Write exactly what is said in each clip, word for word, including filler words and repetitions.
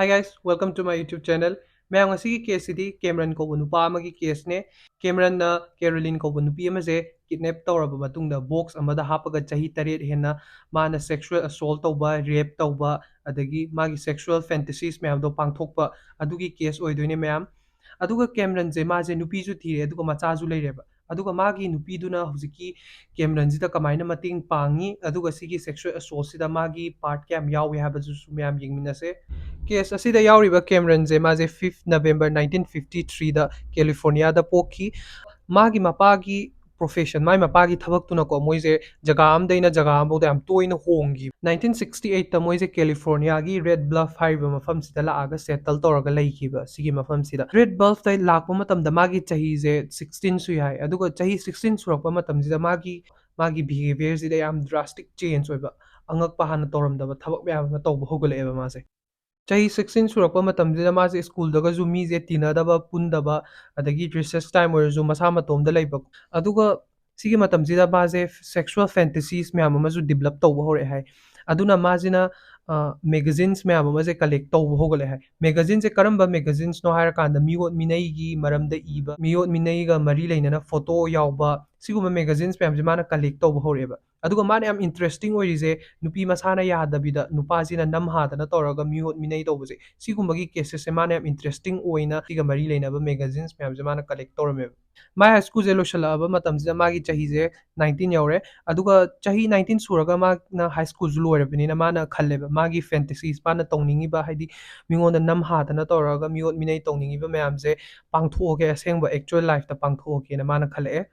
Hi guys, welcome to my YouTube channel. ꯃꯌꯥꯝ, ꯉꯁꯤꯒꯤ case ꯁꯤꯗꯤ ꯀꯦꯝꯔꯟ ꯀꯧꯕ ꯅꯨꯄꯥ ꯑꯃꯒꯤ case ꯅꯦ꯫ ꯀꯦꯝꯔꯟꯅ ꯀꯦꯔꯣꯂꯤꯟ ꯀꯧꯕ ꯅꯨꯄꯤ ꯑꯃꯁꯦ kidnap ꯇꯧꯔꯕ ꯃꯇꯨꯡꯗ box ꯑꯃꯗ ꯍꯥꯞꯄꯒ ꯆꯍꯤ ꯇꯔꯦꯠ ꯍꯦꯟꯅ ꯃꯥꯅ sexual assault ꯇꯧꯕ, rape ꯇꯧꯕ, ꯑꯗꯒꯤ ꯃꯥꯒꯤ sexual fantasies ꯃꯌꯥꯝꯗꯣ ꯄꯥꯡꯊꯣꯛꯄ, ꯑꯗꯨꯒꯤ case ꯑꯣꯏꯗꯣꯏꯅꯦ ꯃꯌꯥꯝ꯫ ꯑꯗꯨꯒ ꯀꯦꯝꯔꯟꯁꯦ, ꯃꯥꯁꯦ ꯅꯨꯄꯤꯁꯨ ꯊꯤꯔꯦ ꯑꯗꯨꯒ ꯃꯆꯥꯁꯨ ꯂꯩꯔꯦꯕ꯫ ꯑꯗꯨꯒ ꯃꯥꯒꯤ ꯅꯨꯄꯤꯗꯨꯅ ꯍꯧꯖꯤꯛꯀꯤ ꯀꯦꯝꯔꯟꯁꯤꯗ ꯀꯃꯥꯏꯅ ꯃꯇꯦꯡ ꯄꯥꯡꯉꯤ, ꯑꯗꯨꯒ ꯁꯤꯒꯤ sexual assault ꯁꯤꯗ ꯃꯥꯒꯤ part ꯀꯌꯥꯝ ꯌꯥꯎꯏ ꯍꯥꯏꯕꯗꯨꯁꯨ ꯃꯌꯥꯝ ꯌꯦꯡꯃꯤꯟꯅꯁꯦ꯫ Case ꯑꯁꯤꯗ ꯌꯥꯎꯔꯤꯕ ꯀꯦꯝꯔꯟꯁꯦ, ꯃꯥꯁꯦ fifth November nineteen fifty three ꯗ ꯀꯦꯂꯤꯐꯣꯔꯅꯤꯌꯥꯗ ꯄꯣꯛꯈꯤ꯫ ꯃꯥꯒꯤ ꯃꯄꯥꯒꯤ profession, ꯃꯥꯒꯤ ꯃꯄꯥꯒꯤ ꯊꯕꯛꯇꯨꯅꯀꯣ, ꯃꯣꯏꯁꯦ ꯖꯒꯥ ꯑꯃꯗꯩꯅ ꯖꯒꯥ ꯑꯃꯐꯥꯎꯗ ꯌꯥꯝ ꯇꯣꯏꯅ ꯍꯣꯡꯈꯤ꯫ Nineteen sixty eight ꯇ ꯃꯣꯏꯁꯦ ꯀꯦꯂꯤꯐꯣꯔꯅꯤꯌꯥꯒꯤ ꯔꯦꯗ ꯕ꯭ꯂꯐ ꯍꯥꯏꯔꯤꯕ ꯃꯐꯝꯁꯤꯗ ꯂꯥꯛꯑꯒ settle ꯇꯧꯔꯒ ꯂꯩꯈꯤꯕ꯫ ꯁꯤꯒꯤ ꯃꯐꯝꯁꯤꯗ ꯔꯦꯗ ꯕ꯭ꯂꯐꯇ ꯂꯥꯛꯄ ꯃꯇꯝꯗ ꯃꯥꯒꯤ ꯆꯍꯤꯁꯦ sixteen ꯁꯨꯏ ꯍꯥꯏ꯫ ꯑꯗꯨꯒ ꯆꯍꯤ sixteen ꯁꯨꯔꯛꯄ ꯃꯇꯝꯁꯤꯗ ꯃꯥꯒꯤ, ꯃꯥꯒꯤ behaviour ꯁꯤꯗ ꯌꯥꯝ drastic change ꯑꯣꯏꯕ, ꯑꯉꯛꯄ, ꯍꯥꯟꯅ ꯇꯧꯔꯝꯗꯕ ꯊꯕꯛ ꯃꯌꯥꯝ ꯑꯃ ꯇꯧꯕ ꯍꯧꯒꯠꯂꯛꯑꯦꯕ ꯃꯥꯁꯦ꯫ ꯆꯍꯤ sixteen ꯁꯨꯔꯛꯄ ꯃꯇꯝꯁꯤꯗ ꯃꯥꯁꯦ ꯁ꯭ꯀꯨꯜꯗꯒꯁꯨ ꯃꯤꯁꯦ ꯇꯤꯟꯅꯗꯕ, ꯄꯨꯟꯗꯕ, ꯑꯗꯒꯤ recess time ꯑꯣꯏꯔꯁꯨ ꯃꯁꯥ ꯃꯇꯣꯝꯗ ꯂꯩꯕ꯫ ꯑꯗꯨꯒ ꯁꯤꯒꯤ ꯃꯇꯝꯁꯤꯗ ꯃꯥꯁꯦ sexual fantasies ꯃꯌꯥꯝ ꯑꯃꯁꯨ develop ꯇꯧꯕ ꯍꯧꯔꯛꯑꯦ ꯍꯥꯏ꯫ ꯑꯗꯨꯅ ꯃꯥꯁꯤꯅ, ꯑ, magazines ꯃꯌꯥꯝ ꯑꯃꯁꯦ collect ꯇꯧꯕ ꯍꯧꯒꯠꯂꯦ ꯍꯥꯏ꯫ Magazine ꯁꯦ ꯀꯔꯝꯕ magazines ꯅꯣ ꯍꯥꯏꯔꯀꯥꯟꯗ, ꯃꯤꯑꯣꯠ ꯃꯤꯅꯩꯒꯤ ꯃꯔꯝꯗ ꯏꯕ, ꯃꯤꯑꯣꯠ ꯃꯤꯅꯩꯒ ꯃꯔꯤ ꯂꯩꯅꯅ photo ꯌꯥꯎꯕ, ꯁꯤꯒꯨꯝꯕ magazines ꯃꯌꯥꯝꯁꯦ ꯃꯥꯅ collect ꯇꯧꯕ ꯍꯧꯔꯛꯑꯦꯕ꯫ ꯑꯗꯨꯒ ꯃꯥꯅ ꯌꯥꯝ interesting ꯑꯣꯏꯔꯤꯁꯦ, ꯅꯨꯄꯤ ꯃꯁꯥꯅ ꯌꯥꯗꯕꯤꯗ ꯅꯨꯄꯥꯁꯤꯅ ꯅꯝ ꯍꯥꯗꯅ ꯇꯧꯔꯒ ꯃꯤꯑꯣꯠ ꯃꯤꯅꯩ ꯇꯧꯕꯁꯦ, ꯁꯤꯒꯨꯝꯕꯒꯤ cases ꯁꯦ ꯃꯥꯅ ꯌꯥꯝ interesting ꯑꯣꯏꯅ ꯁꯤꯒ ꯃꯔꯤ ꯂꯩꯅꯕ magazines ꯃꯌꯥꯝꯁꯦ ꯃꯥꯅ collect ꯇꯧꯔꯝꯃꯦꯕ꯫ ꯃꯥꯏ high school ꯁꯦ ꯂꯣꯏꯁꯤꯜꯂꯛꯑꯕ ꯃꯇꯝꯁꯤꯗ ꯃꯥꯒꯤ ꯆꯍꯤꯁꯦ nineteen ꯌꯧꯔꯦ꯫ ꯑꯗꯨꯒ ꯆꯍꯤ nineteen ꯁꯨꯔꯒ ꯃꯥꯅ high school ꯁꯨ ꯂꯣꯏꯔꯕꯅꯤꯅ ꯃꯥꯅ ꯈꯜꯂꯦꯕ, ꯃꯥꯒꯤ fantasies, ꯃꯥꯅ ꯇꯧꯅꯤꯡꯉꯤꯕ, ꯍꯥꯏꯗꯤ ꯃꯤꯉꯣꯟꯗ ꯅꯝ ꯍꯥꯗꯅ ꯇꯧꯔꯒ ꯃꯤꯑꯣꯠ ꯃꯤꯅꯩ ꯇꯧꯅꯤꯡꯉꯤꯕ ꯃꯌꯥꯝꯁꯦ ꯄꯥꯡꯊꯣꯛꯑꯒꯦ, ꯑꯁꯦꯡꯕ actual life ꯇ ꯄꯥꯡꯊꯣꯛꯑꯒꯦꯅ ꯃꯥꯅ ꯈꯜꯂꯛꯑꯦ꯫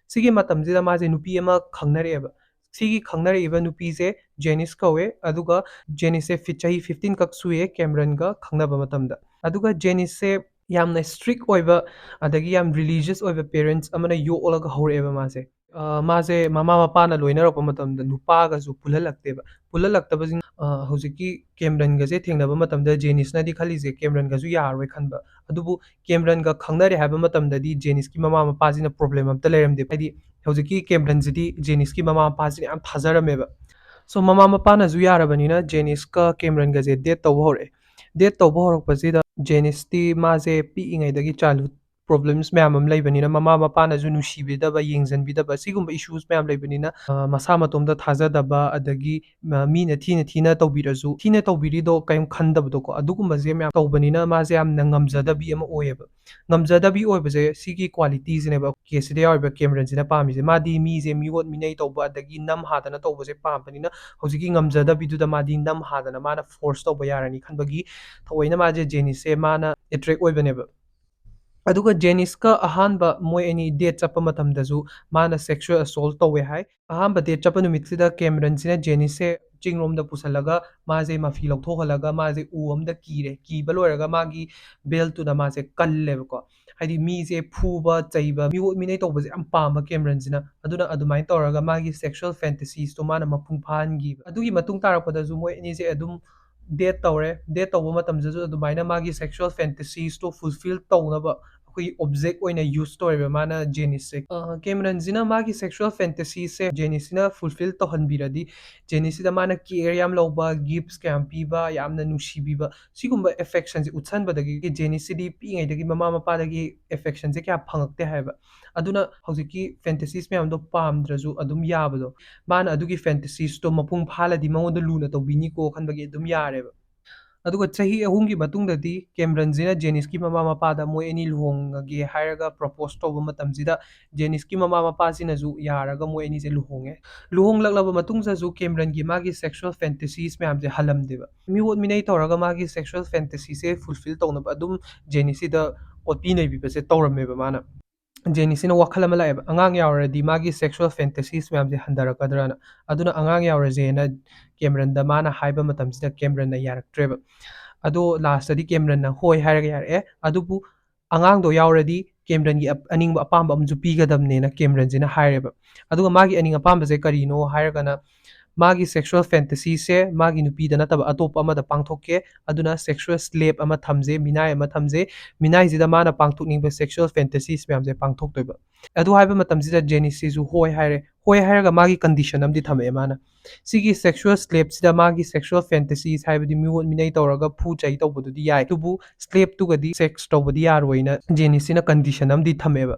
ꯁꯤꯒꯤ ꯃꯇꯝꯁꯤꯗ ꯃꯥꯁꯦ ꯅꯨꯄꯤ ꯑꯃ ꯈꯪꯅꯔꯛꯑꯦꯕ꯫ ꯁꯤꯒꯤ ꯈꯪꯅꯔꯛꯏꯕ ꯅꯨꯄꯤꯁꯦ ꯖꯦꯅꯤꯁ ꯀꯧꯋꯦ꯫ ꯑꯗꯨꯒ ꯖꯦꯅꯤꯁꯁꯦ ꯐꯤ-, ꯆꯍꯤ fifteen ꯈꯛ ꯁꯨꯏꯌꯦ ꯀꯦꯝꯔꯟꯒ ꯈꯪꯅꯕ ꯃꯇꯝꯗ꯫ ꯑꯗꯨꯒ ꯖꯦꯅꯤꯁꯁꯦ ꯌꯥꯝꯅ strict ꯑꯣꯏꯕ, ꯑꯗꯒꯤ ꯌꯥꯝ religious ꯑꯣꯏꯕ parents ꯑꯃꯅ ꯌꯣꯛꯂꯒ ꯍꯧꯔꯛꯑꯦꯕ ꯃꯥꯁꯦ꯫ ꯑ, ꯃꯥꯁꯦ ꯃꯃꯥ ꯃꯄꯥꯅ ꯂꯣꯏꯅꯔꯛꯄ ꯃꯇꯝꯗ ꯅꯨꯄꯥꯒꯁꯨ ꯄꯨꯜꯍꯜꯂꯛꯇꯦꯕ꯫ ꯄꯨꯜꯍꯜꯂꯛꯇꯕꯁꯤꯡ, ꯑ, ꯍꯧꯖꯤꯛꯀꯤ ꯀꯦꯝꯔꯟꯒꯁꯦ ꯊꯦꯡꯅꯕ ꯃꯇꯝꯗ ꯖꯦꯅꯤꯁꯅꯗꯤ ꯈꯜꯂꯤꯁꯦ ꯀꯦꯝꯔꯟꯒꯁꯨ ꯌꯥꯔꯔꯣꯏ ꯈꯟꯕ꯫ ꯑꯗꯨꯕꯨ ꯀꯦꯝꯔꯟꯒ ꯈꯪꯅꯔꯦ ꯍꯥꯏꯕ ꯃꯇꯝꯗꯗꯤ ꯖꯦꯅꯤꯁꯀꯤ ꯃꯃꯥ ꯃꯄꯥꯁꯤꯅ problem ꯑꯝꯇ ꯂꯩꯔꯝꯗꯦ꯫ ꯍꯥꯏꯗꯤ ꯍꯧꯖꯤꯛꯀꯤ ꯀꯦꯝꯔꯟꯁꯤꯗꯤ ꯖꯦꯅꯤꯁꯀꯤ ꯃꯃꯥ ꯃꯄꯥꯁꯤꯅ ꯌꯥꯝ ꯊꯥꯖꯔꯝꯃꯦꯕ꯫ So ꯃꯃꯥ ꯃꯄꯥꯅꯁꯨ ꯌꯥꯔꯕꯅꯤꯅ ꯖꯦꯅꯤꯁꯀ ꯀꯦꯝꯔꯟꯒꯁꯦ date ꯇꯧꯕ ꯍꯧꯔꯛꯑꯦ꯫ Date ꯇꯧꯕ ꯍꯧꯔꯛꯄꯁꯤꯗ ꯖꯦꯅꯤꯁꯇꯤ ꯃꯥꯁꯦ ꯄꯤꯛꯏꯉꯩꯗꯒꯤ childhood problems ꯃꯌꯥꯝ ꯑꯃ ꯂꯩꯕꯅꯤꯅ, ꯃꯃꯥ ꯃꯄꯥꯅꯁꯨ ꯅꯨꯡꯁꯤꯕꯤꯗꯕ, ꯌꯦꯡꯁꯤꯟꯕꯤꯗꯕ, ꯁꯤꯒꯨꯝꯕ issues ꯃꯌꯥꯝ ꯂꯩꯕꯅꯤꯅ, ꯑ, ꯃꯁꯥ ꯃꯇꯣꯝꯗ ꯊꯥꯖꯗꯕ, ꯑꯗꯒꯤ, ꯑ, ꯃꯤꯅ ꯊꯤꯅ ꯊꯤꯅ ꯇꯧꯕꯤꯔꯁꯨ, ꯊꯤꯅ ꯇꯧꯕꯤꯔꯤꯗꯣ ꯀꯔꯤꯝ ꯈꯟꯗꯕꯗꯣꯀꯣ, ꯑꯗꯨꯒꯨꯝꯕꯁꯦ ꯃꯌꯥꯝ ꯇꯧꯕꯅꯤꯅ ꯃꯥꯁꯦ ꯌꯥꯝꯅ ꯉꯝꯖꯗꯕꯤ ꯑꯃ ꯑꯣꯏꯌꯦꯕ꯫ ꯉꯝꯖꯗꯕꯤ ꯑꯣꯏꯕꯁꯦ ꯁꯤꯒꯤ qualityꯁꯤꯅꯦꯕ ꯀꯦꯁꯁꯤꯗ ꯌꯥꯎꯔꯤꯕ ꯀꯦꯃꯔꯟꯁꯤꯅ ꯄꯥꯝꯃꯤꯁꯦ꯫ ꯃꯥꯗꯤ ꯃꯤꯁꯦ ꯃꯤꯑꯣꯠ ꯃꯤꯅꯩ ꯇꯧꯕ ꯑꯗꯒꯤ ꯅꯝ ꯍꯥꯗꯅ ꯇꯧꯕꯁꯦ ꯄꯥꯝꯕꯅꯤꯅ, ꯍꯧꯖꯤꯛꯀꯤ ꯉꯝꯖꯗꯕꯤꯗꯨꯗ ꯃꯥꯗꯤ ꯅꯝ ꯍꯥꯗꯅ ꯃꯥꯅ force ꯇꯧꯕ ꯌꯥꯔꯅꯤ ꯈꯟꯕꯒꯤ ꯊꯑꯣꯏꯅ ꯃꯥꯁꯦ ꯖꯦꯅꯤꯁꯁꯦ ꯃꯥꯅ attract ꯑꯣꯏꯕꯅꯦꯕ꯫ ꯑꯗꯨꯒ ꯖꯦꯅꯤꯁꯀ ꯑꯍꯥꯟꯕ ꯃꯣꯏ ꯑꯅꯤ date ꯆꯠꯄ ꯃꯇꯝꯗꯁꯨ ꯃꯥꯅ sexual assault ꯇꯧꯋꯦ ꯍꯥꯏ꯫ ꯑꯍꯥꯟꯕ date ꯆꯠꯄ ꯅꯨꯃꯤꯠꯁꯤꯗ ꯀꯦꯃꯔꯟꯁꯤꯅ ꯖꯦꯅꯤꯁꯁꯦ ꯆꯤꯡꯔꯣꯝꯗ ꯄꯨꯁꯜꯂꯒ ꯃꯥꯁꯦ ꯃꯐꯤ ꯂꯧꯊꯣꯛꯍꯜꯂꯒ ꯃꯥꯁꯦ ꯎ ꯑꯃꯗ ꯀꯤꯔꯦ꯫ ꯀꯤꯕ ꯂꯣꯏꯔꯒ ꯃꯥꯒꯤ belt ꯇꯨꯅ ꯃꯥꯁꯦ ꯀꯜꯂꯦꯕꯀꯣ꯫ ꯍꯥꯏꯗꯤ ꯃꯤꯁꯦ ꯐꯨꯕ, ꯆꯩꯕ, ꯃꯤꯑꯣꯠ ꯃꯤꯅꯩ ꯇꯧꯕꯁꯦ ꯌꯥꯝ ꯄꯥꯝꯕ ꯀꯦꯃꯔꯟꯁꯤꯅ꯫ ꯑꯗꯨꯅ ꯑꯗꯨꯃꯥꯏꯅ ꯇꯧꯔꯒ ꯃꯥꯒꯤ sexual fantasiesꯇꯣ ꯃꯥꯅ ꯃꯄꯨꯡ ꯐꯥꯍꯟꯈꯤꯕ꯫ ꯑꯗꯨꯒꯤ ꯃꯇꯨꯡ ꯇꯥꯔꯛꯄꯗꯁꯨ ꯃꯣꯏ ꯑꯅꯤꯁꯦ ꯑꯗꯨꯝ date ꯇꯧꯔꯦ꯫ Date ꯇꯧꯕ ꯃꯇꯝꯗꯁꯨ ꯑꯗꯨꯃꯥꯏꯅ ꯃꯥꯒꯤ sexual fantasiesꯇꯣ fulfill ꯇꯧꯅꯕ ꯑꯩꯈꯣꯏꯒꯤ object ꯑꯣꯏꯅ use ꯇꯧꯔꯦꯕ ꯃꯥꯅ ꯖꯦꯅꯤꯁꯁꯦ꯫ ꯑ, ꯀꯦꯃꯔꯟꯁꯤꯅ ꯃꯥꯒꯤ sexual fantasiesꯁꯦ ꯖꯦꯅꯤꯁꯁꯤꯅ fulfill ꯇꯧꯍꯟꯕꯤꯔꯗꯤ, ꯖꯦꯅꯤꯁꯁꯤꯗ ꯃꯥꯅ care ꯌꯥꯝ ꯂꯧꯕ, gifts ꯀꯌꯥꯝ ꯄꯤꯕ, ꯌꯥꯝꯅ ꯅꯨꯡꯁꯤꯕꯤꯕ, ꯁꯤꯒꯨꯝꯕ affectionꯁꯦ ꯎꯠꯁꯟꯕꯗꯒꯤ ꯖꯦꯅꯤꯁꯁꯤꯗꯤ ꯄꯤꯛꯏꯉꯩꯗꯒꯤ ꯃꯃꯥ ꯃꯄꯥꯗꯒꯤ affectionꯁꯦ ꯀꯌꯥ ꯐꯪꯉꯛꯇꯦ ꯍꯥꯏꯕ꯫ ꯑꯗꯨꯅ ꯍꯧꯖꯤꯛꯀꯤ fantasies ꯃꯌꯥꯝꯗꯣ ꯄꯥꯝꯗ꯭ꯔꯁꯨ ꯑꯗꯨꯝ ꯌꯥꯕꯗꯣ, ꯃꯥꯅ ꯑꯗꯨꯒꯤ fantasiesꯇꯣ ꯃꯄꯨꯡ ꯐꯥꯍꯜꯂꯗꯤ ꯃꯉꯣꯟꯗ ꯂꯨꯅ ꯇꯧꯕꯤꯅꯤꯀꯣ ꯈꯟꯕꯒꯤ ꯑꯗꯨꯝ ꯌꯥꯔꯦꯕ꯫ ꯑꯗꯨꯒ ꯆꯍꯤ ꯑꯍꯨꯝꯒꯤ ꯃꯇꯨꯡꯗꯗꯤ ꯀꯦꯃꯔꯟꯁꯤꯅ ꯖꯦꯅꯤꯁꯀꯤ ꯃꯃꯥ ꯃꯄꯥꯗ ꯃꯣꯏ ꯑꯅꯤ ꯂꯨꯍꯣꯡꯉꯒꯦ ꯍꯥꯏꯔꯒ propose ꯇꯧꯕ ꯃꯇꯝꯁꯤꯗ ꯖꯦꯅꯤꯁꯀꯤ ꯃꯃꯥ ꯃꯄꯥꯁꯤꯅꯁꯨ ꯌꯥꯔꯒ ꯃꯣꯏ ꯑꯅꯤꯁꯦ ꯂꯨꯍꯣꯡꯉꯦ꯫ ꯂꯨꯍꯣꯡꯂꯛꯂꯕ ꯃꯇꯨꯡꯗꯁꯨ ꯀꯦꯃꯔꯟꯒꯤ ꯃꯥꯒꯤ sexual fantasies ꯃꯌꯥꯝꯁꯦ ꯍꯜꯂꯝꯗꯦꯕ꯫ ꯃꯤꯑꯣꯠ ꯃꯤꯅꯩ ꯇꯧꯔꯒ ꯃꯥꯒꯤ sexual fantasiesꯁꯦ fulfill ꯇꯧꯅꯕ ꯑꯗꯨꯝ ꯖꯦꯅꯤꯁꯁꯤꯗ ꯑꯣꯠꯄꯤ ꯅꯩꯕꯤꯕꯁꯦ ꯇꯧꯔꯝꯃꯦꯕ ꯃꯥꯅ꯫ ꯖꯦꯅꯤꯁꯁꯤꯅ ꯋꯥꯈꯜ ꯑꯃ ꯂꯥꯛꯑꯦꯕ, ꯑꯉꯥꯡ ꯌꯥꯎꯔꯗꯤ ꯃꯥꯒꯤ sexual fantasies ꯃꯌꯥꯝꯁꯦ ꯍꯟꯊꯔꯛꯀꯗ꯭ꯔꯅ꯫ ꯑꯗꯨꯅ ꯑꯉꯥꯡ ꯌꯥꯎꯔꯁꯦꯅ ꯀꯦꯃꯔꯟꯗ ꯃꯥꯅ ꯍꯥꯏꯕ ꯃꯇꯝꯁꯤꯗ ꯀꯦꯃꯔꯟꯅ ꯌꯥꯔꯛꯇ꯭ꯔꯦꯕ꯫ ꯑꯗꯣ lastꯇꯗꯤ ꯀꯦꯃꯔꯟꯅ ꯍꯣꯏ ꯍꯥꯏꯔꯒ ꯌꯥꯔꯛꯑꯦ꯫ ꯑꯗꯨꯕꯨ ꯑꯉꯥꯡꯗꯣ ꯌꯥꯎꯔꯗꯤ ꯀꯦꯃꯔꯟꯒꯤ ꯑꯞ-, ꯑꯅꯤꯡꯕ ꯑꯄꯥꯝꯕ ꯑꯃꯁꯨ ꯄꯤꯒꯗꯕꯅꯦꯅ ꯀꯦꯃꯔꯟꯁꯤꯅ ꯍꯥꯏꯔꯦꯕ꯫ ꯑꯗꯨꯒ ꯃꯥꯒꯤ ꯑꯅꯤꯡ ꯑꯄꯥꯝꯕꯁꯦ ꯀꯔꯤꯅꯣ ꯍꯥꯏꯔꯒꯅ, ꯃꯥꯒꯤ sexual fantasiesꯁꯦ ꯃꯥꯒꯤ ꯅꯨꯄꯤꯗ ꯅꯠꯇꯕ ꯑꯇꯣꯞꯄ ꯑꯃꯗ ꯄꯥꯡꯊꯣꯛꯀꯦ, ꯑꯗꯨꯅ sexual slave ꯑꯃ ꯊꯝꯖꯦ, ꯃꯤꯅꯥꯏ ꯑꯃ ꯊꯝꯖꯦ, ꯃꯤꯅꯥꯏꯁꯤꯗ ꯃꯥꯅ ꯄꯥꯡꯊꯣꯛꯅꯤꯡꯕ sexual fantasies ꯃꯌꯥꯝꯁꯦ ꯄꯥꯡꯊꯣꯛꯇꯣꯏꯕ꯫ ꯑꯗꯨ ꯍꯥꯏꯕ ꯃꯇꯝꯁꯤꯗ ꯖꯦꯅꯤꯁꯁꯤꯁꯨ ꯍꯣꯏ ꯍꯥꯏꯔꯦ꯫ ꯍꯣꯏ ꯍꯥꯏꯔꯒ ꯃꯥꯒꯤ condition ꯑꯃꯗꯤ ꯊꯝꯃꯛꯑꯦ ꯃꯥꯅ꯫ ꯁꯤꯒꯤ sexual slaveꯁꯤꯗ ꯃꯥꯒꯤ sexual fantasies, ꯍꯥꯏꯕꯗꯤ ꯃꯤꯑꯣꯠ ꯃꯤꯅꯩ ꯇꯧꯔꯒ ꯐꯨ ꯆꯩ ꯇꯧꯕꯗꯨꯗꯤ ꯌꯥꯏ, ꯑꯗꯨꯕꯨ slaveꯇꯨꯒꯗꯤ sex ꯇꯧꯕꯗꯤ ꯌꯥꯔꯣꯏꯅ ꯖꯦꯅꯤꯁꯁꯤꯅ condition ꯑꯃꯗꯤ ꯊꯝꯃꯦꯕ꯫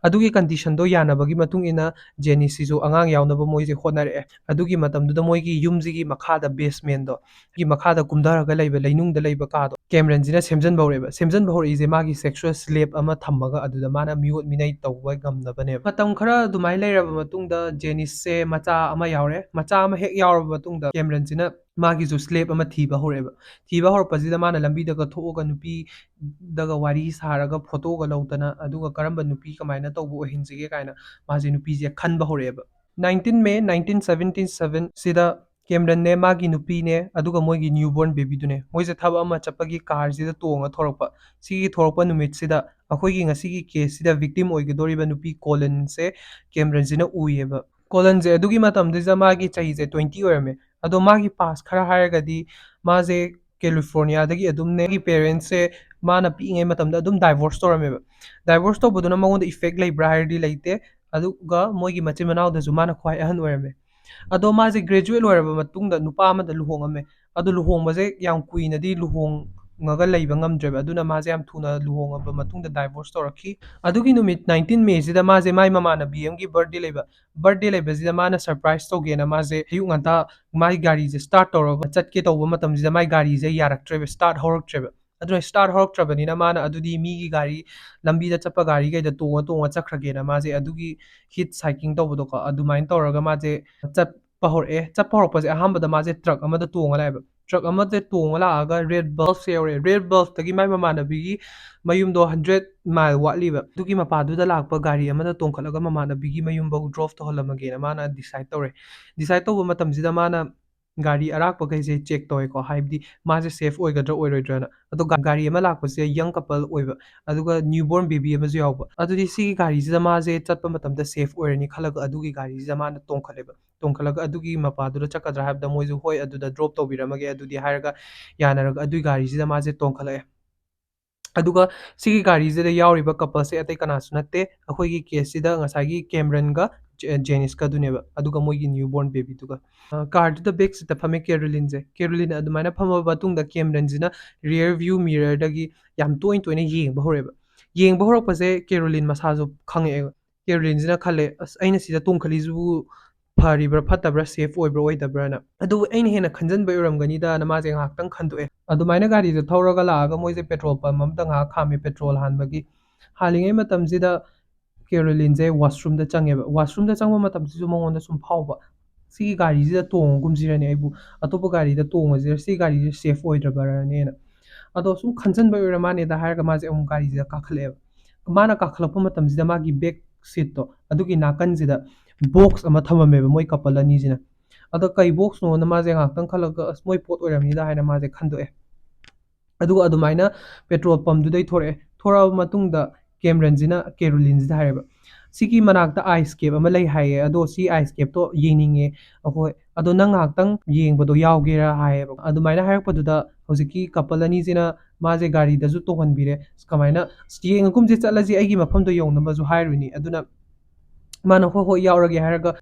ꯑꯗꯨꯒꯤ conditionꯗꯣ ꯌꯥꯅꯕꯒꯤ ꯃꯇꯨꯡ ꯏꯟꯅ ꯖꯦꯅꯤꯁꯁꯤꯁꯨ ꯑꯉꯥꯡ ꯌꯥꯎꯅꯕ ꯃꯣꯏꯁꯦ ꯍꯣꯠꯅꯔꯛꯑꯦ꯫ ꯑꯗꯨꯒꯤ ꯃꯇꯝꯗꯨꯗ ꯃꯣꯏꯒꯤ ꯌꯨꯝꯁꯤꯒꯤ ꯃꯈꯥꯗ basementꯗꯣ, ꯒꯤ ꯃꯈꯥꯗ ꯀꯨꯝꯊꯔꯒ ꯂꯩꯕ ꯂꯩꯅꯨꯡꯗ ꯂꯩꯕ ꯀꯥꯗꯣ ꯀꯦꯃꯔꯟꯁꯤꯅ ꯁꯦꯝꯖꯤꯟꯕ ꯍꯧꯔꯛꯑꯦꯕ꯫ ꯁꯦꯝꯖꯤꯟꯕ ꯍꯧꯔꯛꯏꯁꯦ ꯃꯥꯒꯤ sexual slave ꯑꯃ ꯊꯝꯃꯒ ꯑꯗꯨꯗ ꯃꯥꯅ ꯃꯤꯑꯣꯠ ꯃꯤꯅꯩ ꯇꯧꯕ ꯉꯝꯅꯕꯅꯦꯕ꯫ ꯃꯇꯝ ꯈꯔ ꯑꯗꯨꯃꯥꯏꯅ ꯂꯩꯔꯕ ꯃꯇꯨꯡꯗ ꯖꯦꯅꯤꯁꯁꯦ ꯃꯆꯥ ꯑꯃ ꯌꯥꯎꯔꯦ꯫ ꯃꯆꯥ ꯑꯃ ꯍꯦꯛ ꯌꯥꯎꯔꯕ ꯃꯇꯨꯡꯗ ꯀꯦꯃꯔꯟꯁꯤꯅ ꯃꯥꯒꯤꯁꯨ slave ꯑꯃ ꯊꯤꯕ ꯍꯧꯔꯛꯑꯦꯕ꯫ ꯊꯤꯕ ꯍꯧꯔꯛꯄꯁꯤꯗ ꯃꯥꯅ ꯂꯝꯕꯤꯗꯒ ꯊꯣꯛꯑꯒ ꯅꯨꯄꯤꯗꯒ ꯋꯥꯔꯤ ꯁꯥꯔꯒ ꯐꯣꯇꯣꯒ ꯂꯧꯗꯅ, ꯑꯗꯨꯒ ꯀꯔꯝꯕ ꯅꯨꯄꯤ ꯀꯃꯥꯏꯅ ꯇꯧꯕ ꯑꯣꯏꯍꯟꯁꯤꯒꯦ ꯀꯥꯏꯅ ꯃꯥꯁꯦ ꯅꯨꯄꯤꯁꯦ ꯈꯟꯕ ꯍꯧꯔꯛꯑꯦꯕ꯫ Nineteen May nineteen seventy seven ꯁꯤꯗ ꯀꯦꯃꯔꯟꯅꯦ, ꯃꯥꯒꯤ ꯅꯨꯄꯤꯅꯦ, ꯑꯗꯨꯒ ꯃꯣꯏꯒꯤ newborn babyꯗꯨꯅꯦ꯫ ꯃꯣꯏꯁꯦ ꯊꯕꯛ ꯑꯃ ꯆꯠꯄꯒꯤ ꯀꯥꯔꯁꯤꯗ ꯇꯣꯡꯉ ꯊꯣꯔꯛꯄ꯫ ꯁꯤꯒꯤ ꯊꯣꯔꯛꯄ ꯅꯨꯃꯤꯠꯁꯤꯗ ꯑꯩꯈꯣꯏꯒꯤ ꯉꯁꯤꯒꯤ caseꯁꯤꯗ victim ꯑꯣꯏꯒꯗꯧꯔꯤꯕ ꯅꯨꯄꯤ ꯀꯣꯂꯤꯟꯁꯦ ꯀꯦꯃꯔꯟꯁꯤꯅ ꯎꯏꯌꯦꯕ꯫ ꯀꯣꯂꯤꯟꯁꯦ ꯑꯗꯨꯒꯤ ꯃꯇꯝꯗꯨꯗ ꯃꯥꯒꯤ ꯆꯍꯤꯁꯦ twenty ꯑꯣꯏꯔꯝꯃꯦ꯫ ꯑꯗꯣ ꯃꯥꯒꯤ past ꯈꯔ ꯍꯥꯏꯔꯒꯗꯤ ꯃꯥꯁꯦ ꯀꯦꯂꯤꯐꯣꯔꯅꯤꯌꯥꯗꯒꯤ ꯑꯗꯨꯝꯅꯦ꯫ ꯃꯥꯒꯤ parentsꯁꯦ ꯃꯥꯅ ꯄꯤꯛꯏꯉꯩ ꯃꯇꯝꯗ ꯑꯗꯨꯝ divorce ꯇꯧꯔꯝꯃꯦꯕ꯫ Divorce ꯇꯧꯕꯗꯨꯅ ꯃꯉꯣꯟꯗ effect ꯂꯩꯕ꯭ꯔꯥ ꯍꯥꯏꯔꯗꯤ ꯂꯩꯇꯦ꯫ ꯑꯗꯨꯒ ꯃꯣꯏꯒꯤ ꯃꯆꯤꯟ ꯃꯅꯥꯎꯗꯁꯨ ꯃꯥꯅ ꯈ꯭ꯋꯥꯏ ꯑꯍꯟ ꯑꯣꯏꯔꯝꯃꯦ꯫ ꯑꯗꯣ ꯃꯥꯁꯦ graduate ꯂꯣꯏꯔꯕ ꯃꯇꯨꯡꯗ ꯅꯨꯄꯥ ꯑꯃꯗ ꯂꯨꯍꯣꯡꯉꯝꯃꯦ꯫ ꯑꯗꯣ ꯂꯨꯍꯣꯡꯕꯁꯦ ꯌꯥꯝ ꯀꯨꯏꯅꯗꯤ ꯂꯨꯍꯣꯡꯉꯒ ꯂꯩꯕ ꯉꯝꯗ꯭ꯔꯦꯕ꯫ ꯑꯗꯨꯅ ꯃꯥꯁꯦ ꯌꯥꯝ ꯊꯨꯅ ꯂꯨꯍꯣꯡꯉꯕ ꯃꯇꯨꯡꯗ divorce ꯇꯧꯔꯛꯈꯤ꯫ ꯑꯗꯨꯒꯤ ꯅꯨꯃꯤꯠ nineteen Mayꯁꯤꯗ ꯃꯥꯁꯦ ꯃꯥꯏ ꯃꯃꯥꯟꯅꯕꯤ ꯑꯃꯒꯤ birthday ꯂꯩꯕ꯫ Birthday ꯂꯩꯕꯁꯤꯗ ꯃꯥꯅ surprise ꯇꯧꯒꯦꯅ ꯃꯥꯁꯦ ꯑꯌꯨꯛ ꯉꯟꯇꯥ ꯃꯥꯏ ꯒꯥꯔꯤꯁꯦ start ꯇꯧꯔꯒ ꯆꯠꯀꯦ ꯇꯧꯕ ꯃꯇꯝꯁꯤꯗ ꯃꯥꯏ ꯒꯥꯔꯤꯁꯦ ꯌꯥꯔꯛꯇ꯭ꯔꯦꯕ, start ꯍꯧꯔꯛꯇ꯭ꯔꯦꯕ꯫ ꯑꯗꯨꯅ start ꯍꯧꯔꯛꯇ꯭ꯔꯕꯅꯤꯅ ꯃꯥꯅ ꯑꯗꯨꯗꯤ ꯃꯤꯒꯤ ꯒꯥꯔꯤ, ꯂꯝꯕꯤꯗ ꯆꯠꯄ ꯒꯥꯔꯤꯈꯩꯗ ꯇꯣꯡꯉ ꯇꯣꯡꯉ ꯆꯠꯈ꯭ꯔꯒꯦꯅ ꯃꯥꯁꯦ ꯑꯗꯨꯒꯤ hitchhiking ꯇꯧꯕꯗꯣꯀꯣ, ꯑꯗꯨꯃꯥꯏꯅ ꯇꯧꯔꯒ ꯃꯥꯁꯦ ꯆꯠꯄ ꯍꯧꯔꯛꯑꯦ꯫ ꯆꯠꯄ ꯍꯧꯔꯛꯄꯁꯦ ꯑꯍꯥꯟꯕꯗ ꯃꯥꯁꯦ truck ꯑꯃꯗ ꯇꯣꯡꯉ ꯂꯥꯛꯑꯦꯕ꯫ Truck ꯑꯃꯗ ꯇꯣꯡꯉ ꯂꯥꯛꯑꯒ Red Bluffꯁꯦ ꯌꯧꯔꯛꯑꯦ꯫ Red Bluffꯇꯒꯤ ꯃꯥꯏ ꯃꯃꯥꯟꯅꯕꯤꯒꯤ ꯃꯌꯨꯝꯗꯣ hundred mile ꯋꯥꯠꯂꯤꯕ꯫ ꯑꯗꯨꯒꯤ ꯃꯄꯥꯗꯨꯗ ꯂꯥꯛꯄ ꯒꯥꯔꯤ ꯑꯃꯗ ꯇꯣꯡꯈꯠꯂꯒ ꯃꯃꯥꯟꯅꯕꯤꯒꯤ ꯃꯌꯨꯝꯐꯥꯎ drop ꯇꯧꯍꯜꯂꯝꯃꯒꯦꯅ ꯃꯥꯅ decide ꯇꯧꯔꯦ꯫ Decide ꯇꯧꯕ ꯃꯇꯝꯁꯤꯗ ꯃꯥꯅ ꯒꯥꯔꯤ ꯑꯔꯥꯛꯄꯈꯩꯁꯦ check ꯇꯧꯋꯦꯀꯣ, ꯍꯥꯏꯕꯗꯤ ꯃꯥꯁꯦ safe ꯑꯣꯏꯒꯗ꯭ꯔꯥ ꯑꯣꯏꯔꯣꯏꯗ꯭ꯔꯥꯅ꯫ ꯑꯗꯣ ꯒꯥ-, ꯒꯥꯔꯤ ꯑꯃ ꯂꯥꯛꯄꯁꯦ young couple ꯑꯣꯏꯕ, ꯑꯗꯨꯒ newborn baby ꯑꯃꯁꯨ ꯌꯥꯎꯕ꯫ ꯑꯗꯨꯗꯤ ꯁꯤꯒꯤ ꯒꯥꯔꯤꯁꯤꯗ ꯃꯥꯁꯦ ꯆꯠꯄ ꯃꯇꯝꯗ safe ꯑꯣꯏꯔꯅꯤ ꯈꯜꯂꯒ ꯑꯗꯨꯒꯤ ꯒꯥꯔꯤꯁꯤꯗ ꯃꯥꯅ ꯇꯣꯡꯈꯠꯂꯦꯕ꯫ ꯇꯣꯡꯈꯠꯂꯒ ꯑꯗꯨꯒꯤ ꯃꯄꯥꯗꯨꯗ ꯆꯠꯀꯗ꯭ꯔꯥ ꯍꯥꯏꯕꯗ ꯃꯣꯏꯁꯨ "ꯍꯣꯏ, ꯑꯗꯨꯗ drop ꯇꯧꯕꯤꯔꯝꯃꯒꯦ" ꯑꯗꯨꯗꯤ ꯍꯥꯏꯔꯒ ꯌꯥꯅꯔꯒ ꯑꯗꯨꯒꯤ ꯒꯥꯔꯤꯁꯤꯗ ꯃꯥꯁꯦ ꯇꯣꯡꯈꯠꯂꯛꯑꯦ꯫ ꯑꯗꯨꯒ ꯁꯤꯒꯤ ꯒꯥꯔꯤꯁꯤꯗ ꯌꯥꯎꯔꯤꯕ coupleꯁꯦ ꯑꯇꯩ ꯀꯅꯥꯁꯨ ꯅꯠꯇꯦ, ꯑꯩꯈꯣꯏꯒꯤ caseꯁꯤꯗ ꯉꯁꯥꯏꯒꯤ ꯀꯦꯃꯔꯟꯒ ꯖꯦꯅꯤꯁꯀ ꯑꯗꯨꯅꯦꯕ, ꯑꯗꯨꯒ ꯃꯣꯏꯒꯤ ꯅ꯭ꯌꯨ ꯕꯣꯔꯟ ꯕꯦꯕꯤꯗꯨꯒ꯫ ꯀꯥꯔꯗꯨꯗ ꯕꯦꯛ ꯁꯤꯠꯇ ꯐꯝꯃꯦ ꯀꯦꯔꯣꯂꯤꯟꯁꯦ꯫ ꯀꯦꯔꯣꯂꯤꯟ ꯑꯗꯨꯃꯥꯏꯅ ꯐꯝꯃꯕ ꯃꯇꯨꯡꯗ ꯀꯦꯝꯔꯟꯁꯤꯅ ꯔꯤꯌꯔ ꯚ꯭ꯌꯨ ꯃꯤꯔꯔꯗꯒꯤ ꯌꯥꯝ ꯇꯣꯏꯅ ꯇꯣꯏꯅ ꯌꯦꯡꯕ ꯍꯧꯔꯛꯑꯦꯕ꯫ ꯌꯦꯡꯕ ꯍꯧꯔꯛꯄꯁꯦ ꯀꯦꯔꯣꯂꯤꯟ ꯃꯁꯥꯁꯨ ꯈꯪꯉꯛꯑꯦꯕ꯫ ꯀꯦꯔꯣꯂꯤꯟꯁꯤꯅ ꯈꯜꯂꯦ, "ꯑꯁ, ꯑꯩꯅ ꯁꯤꯗ ꯇꯣꯡꯈꯠꯂꯤꯁꯤꯕꯨ ꯐꯔꯤꯕ꯭ꯔꯥ ꯐꯠꯇꯕ꯭ꯔꯥ, ꯁꯦꯐ ꯑꯣꯏꯕ꯭ꯔꯥ ꯑꯣꯏꯗꯕ꯭ꯔꯥꯅ?" ꯑꯗꯨꯕꯨ ꯑꯩꯅ ꯍꯦꯟꯅ ꯈꯟꯖꯟꯕꯩ ꯑꯣꯏꯔꯝꯒꯅꯤꯗꯅ ꯃꯥꯁꯦ ꯉꯥꯏꯍꯥꯛꯇꯪ ꯈꯟꯗꯣꯛꯑꯦ꯫ ꯑꯗꯨꯃꯥꯏꯅ ꯒꯥꯔꯤꯗꯣ ꯊꯧꯔꯒ ꯂꯥꯛꯑꯒ ꯃꯣꯏꯁꯦ ꯄꯦꯇ꯭ꯔꯣꯜ ꯄꯝ ꯑꯝꯗ ꯉꯥꯏꯍꯥꯛ ꯈꯥꯝꯃꯦ ꯄꯦꯇ꯭ꯔꯣꯜ ꯍꯥꯟꯕꯒꯤ꯫ ꯍꯥꯜꯂꯤꯉꯩ ꯃꯇꯝꯁꯤꯗ ꯀꯦꯔꯣꯂꯤꯟꯁꯦ ꯋꯥꯁꯔꯨꯝꯗ ꯆꯪꯉꯦꯕ꯫ ꯋꯥꯁꯔꯨꯝꯗ ꯆꯪꯕ ꯃꯇꯝꯁꯤꯁꯨ ꯃꯉꯣꯟꯗ ꯁꯨꯝ ꯐꯥꯎꯕ, "ꯁꯤꯒꯤ ꯒꯥꯔꯤꯁꯤꯗ ꯇꯣꯡꯉꯒꯨꯝꯁꯤꯔꯅꯦ, ꯑꯩꯕꯨ ꯑꯇꯣꯞꯄ ꯒꯥꯔꯤꯗ ꯇꯣꯡꯉꯁꯤꯔ, ꯁꯤ ꯒꯥꯔꯤꯁꯦ ꯁꯦꯐ ꯑꯣꯏꯗ꯭ꯔꯕ꯭ꯔꯅꯦꯅ?" ꯑꯗꯣ ꯁꯨꯝ ꯈꯟꯖꯟꯕꯩ ꯑꯣꯏꯔ ꯃꯥꯅꯦꯗ ꯍꯥꯏꯔꯒ ꯃꯥꯁꯦ ꯑꯃꯨꯛ ꯒꯥꯔꯤꯁꯤꯗ ꯀꯥꯈꯠꯂꯛꯑꯦꯕ꯫ ꯃꯥꯅ ꯀꯥꯈꯠꯂꯛꯄ ꯃꯇꯝꯁꯤꯗ ꯃꯥꯒꯤ ꯕꯦꯛ ꯁꯤꯠꯇꯣ ꯑꯗꯨꯒꯤ ꯅꯥꯀꯟꯁꯤꯗ ꯕꯣꯛꯁ ꯑꯃ ꯊꯝꯃꯝꯃꯦꯕ ꯃꯣꯏ ꯀꯄꯜ ꯑꯅꯤꯁꯤꯅ꯫ ꯑꯗꯣ ꯀꯩ ꯕꯣꯛꯁꯅꯣꯅ ꯃꯥꯁꯦ ꯉꯥꯏꯍꯥꯛꯇꯪ ꯈꯜꯂꯒ, "ꯑꯁ, ꯃꯣꯏ ꯄꯣꯠ ꯑꯣꯏꯔꯝꯅꯤꯗ" ꯍꯥꯏꯅ ꯃꯥꯁꯦ ꯈꯟꯗꯣꯛꯑꯦ꯫ ꯑꯗꯨꯒ ꯑꯗꯨꯃꯥꯏꯅ ꯄꯦꯇ꯭ꯔꯣꯜ ꯄꯝꯗꯨꯗꯩ ꯊꯣꯔꯛꯑꯦ꯫ ꯊꯣꯔꯛꯑꯕ ꯃꯇꯨꯡꯗ ꯀꯦꯝꯔꯟꯁꯤꯅ ꯀꯦꯔꯣꯂꯤꯟꯁꯤꯗ ꯍꯥꯏꯔꯦꯕ, "ꯁꯤꯒꯤ ꯃꯅꯥꯛꯇ ꯑꯥꯏꯁ ꯀꯦꯞ ꯑꯃ ꯂꯩ ꯍꯥꯏꯌꯦ, ꯑꯗꯣ ꯁꯤ ꯑꯥꯏꯁ ꯀꯦꯞꯇꯣ ꯌꯦꯡꯅꯤꯡꯉꯦ ꯑꯩꯈꯣꯏ, ꯑꯗꯣ ꯅꯪ ꯉꯥꯏꯍꯥꯛꯇꯪ ꯌꯦꯡꯕꯗꯣ ꯌꯥꯎꯒꯦꯔꯥ?" ꯍꯥꯏꯌꯦꯕ꯫ ꯑꯗꯨꯃꯥꯏꯅ ꯍꯥꯏꯔꯛꯄꯗꯨꯗ ꯍꯧꯖꯤꯛꯀꯤ ꯀꯄꯜ ꯑꯅꯤꯁꯤꯅ ꯃꯥꯁꯦ ꯒꯥꯔꯤꯗꯁꯨ ꯇꯣꯡꯍꯟꯕꯤꯔꯦ꯫ ꯀꯃꯥꯏꯅ, "ꯌꯦꯡꯉꯒꯨꯝꯁꯦ, ꯆꯠꯂꯁꯤ, ꯑꯩꯒꯤ ꯃꯐꯝꯗꯣ ꯌꯧꯅꯕꯁꯨ ꯍꯥꯏꯔꯨꯅꯤ"꯫ ꯑꯗꯨꯅ ꯃꯥꯅ "ꯍꯣꯏ ꯍꯣꯏ, ꯌꯥꯎꯔꯒꯦ" ꯍꯥꯏꯔꯒ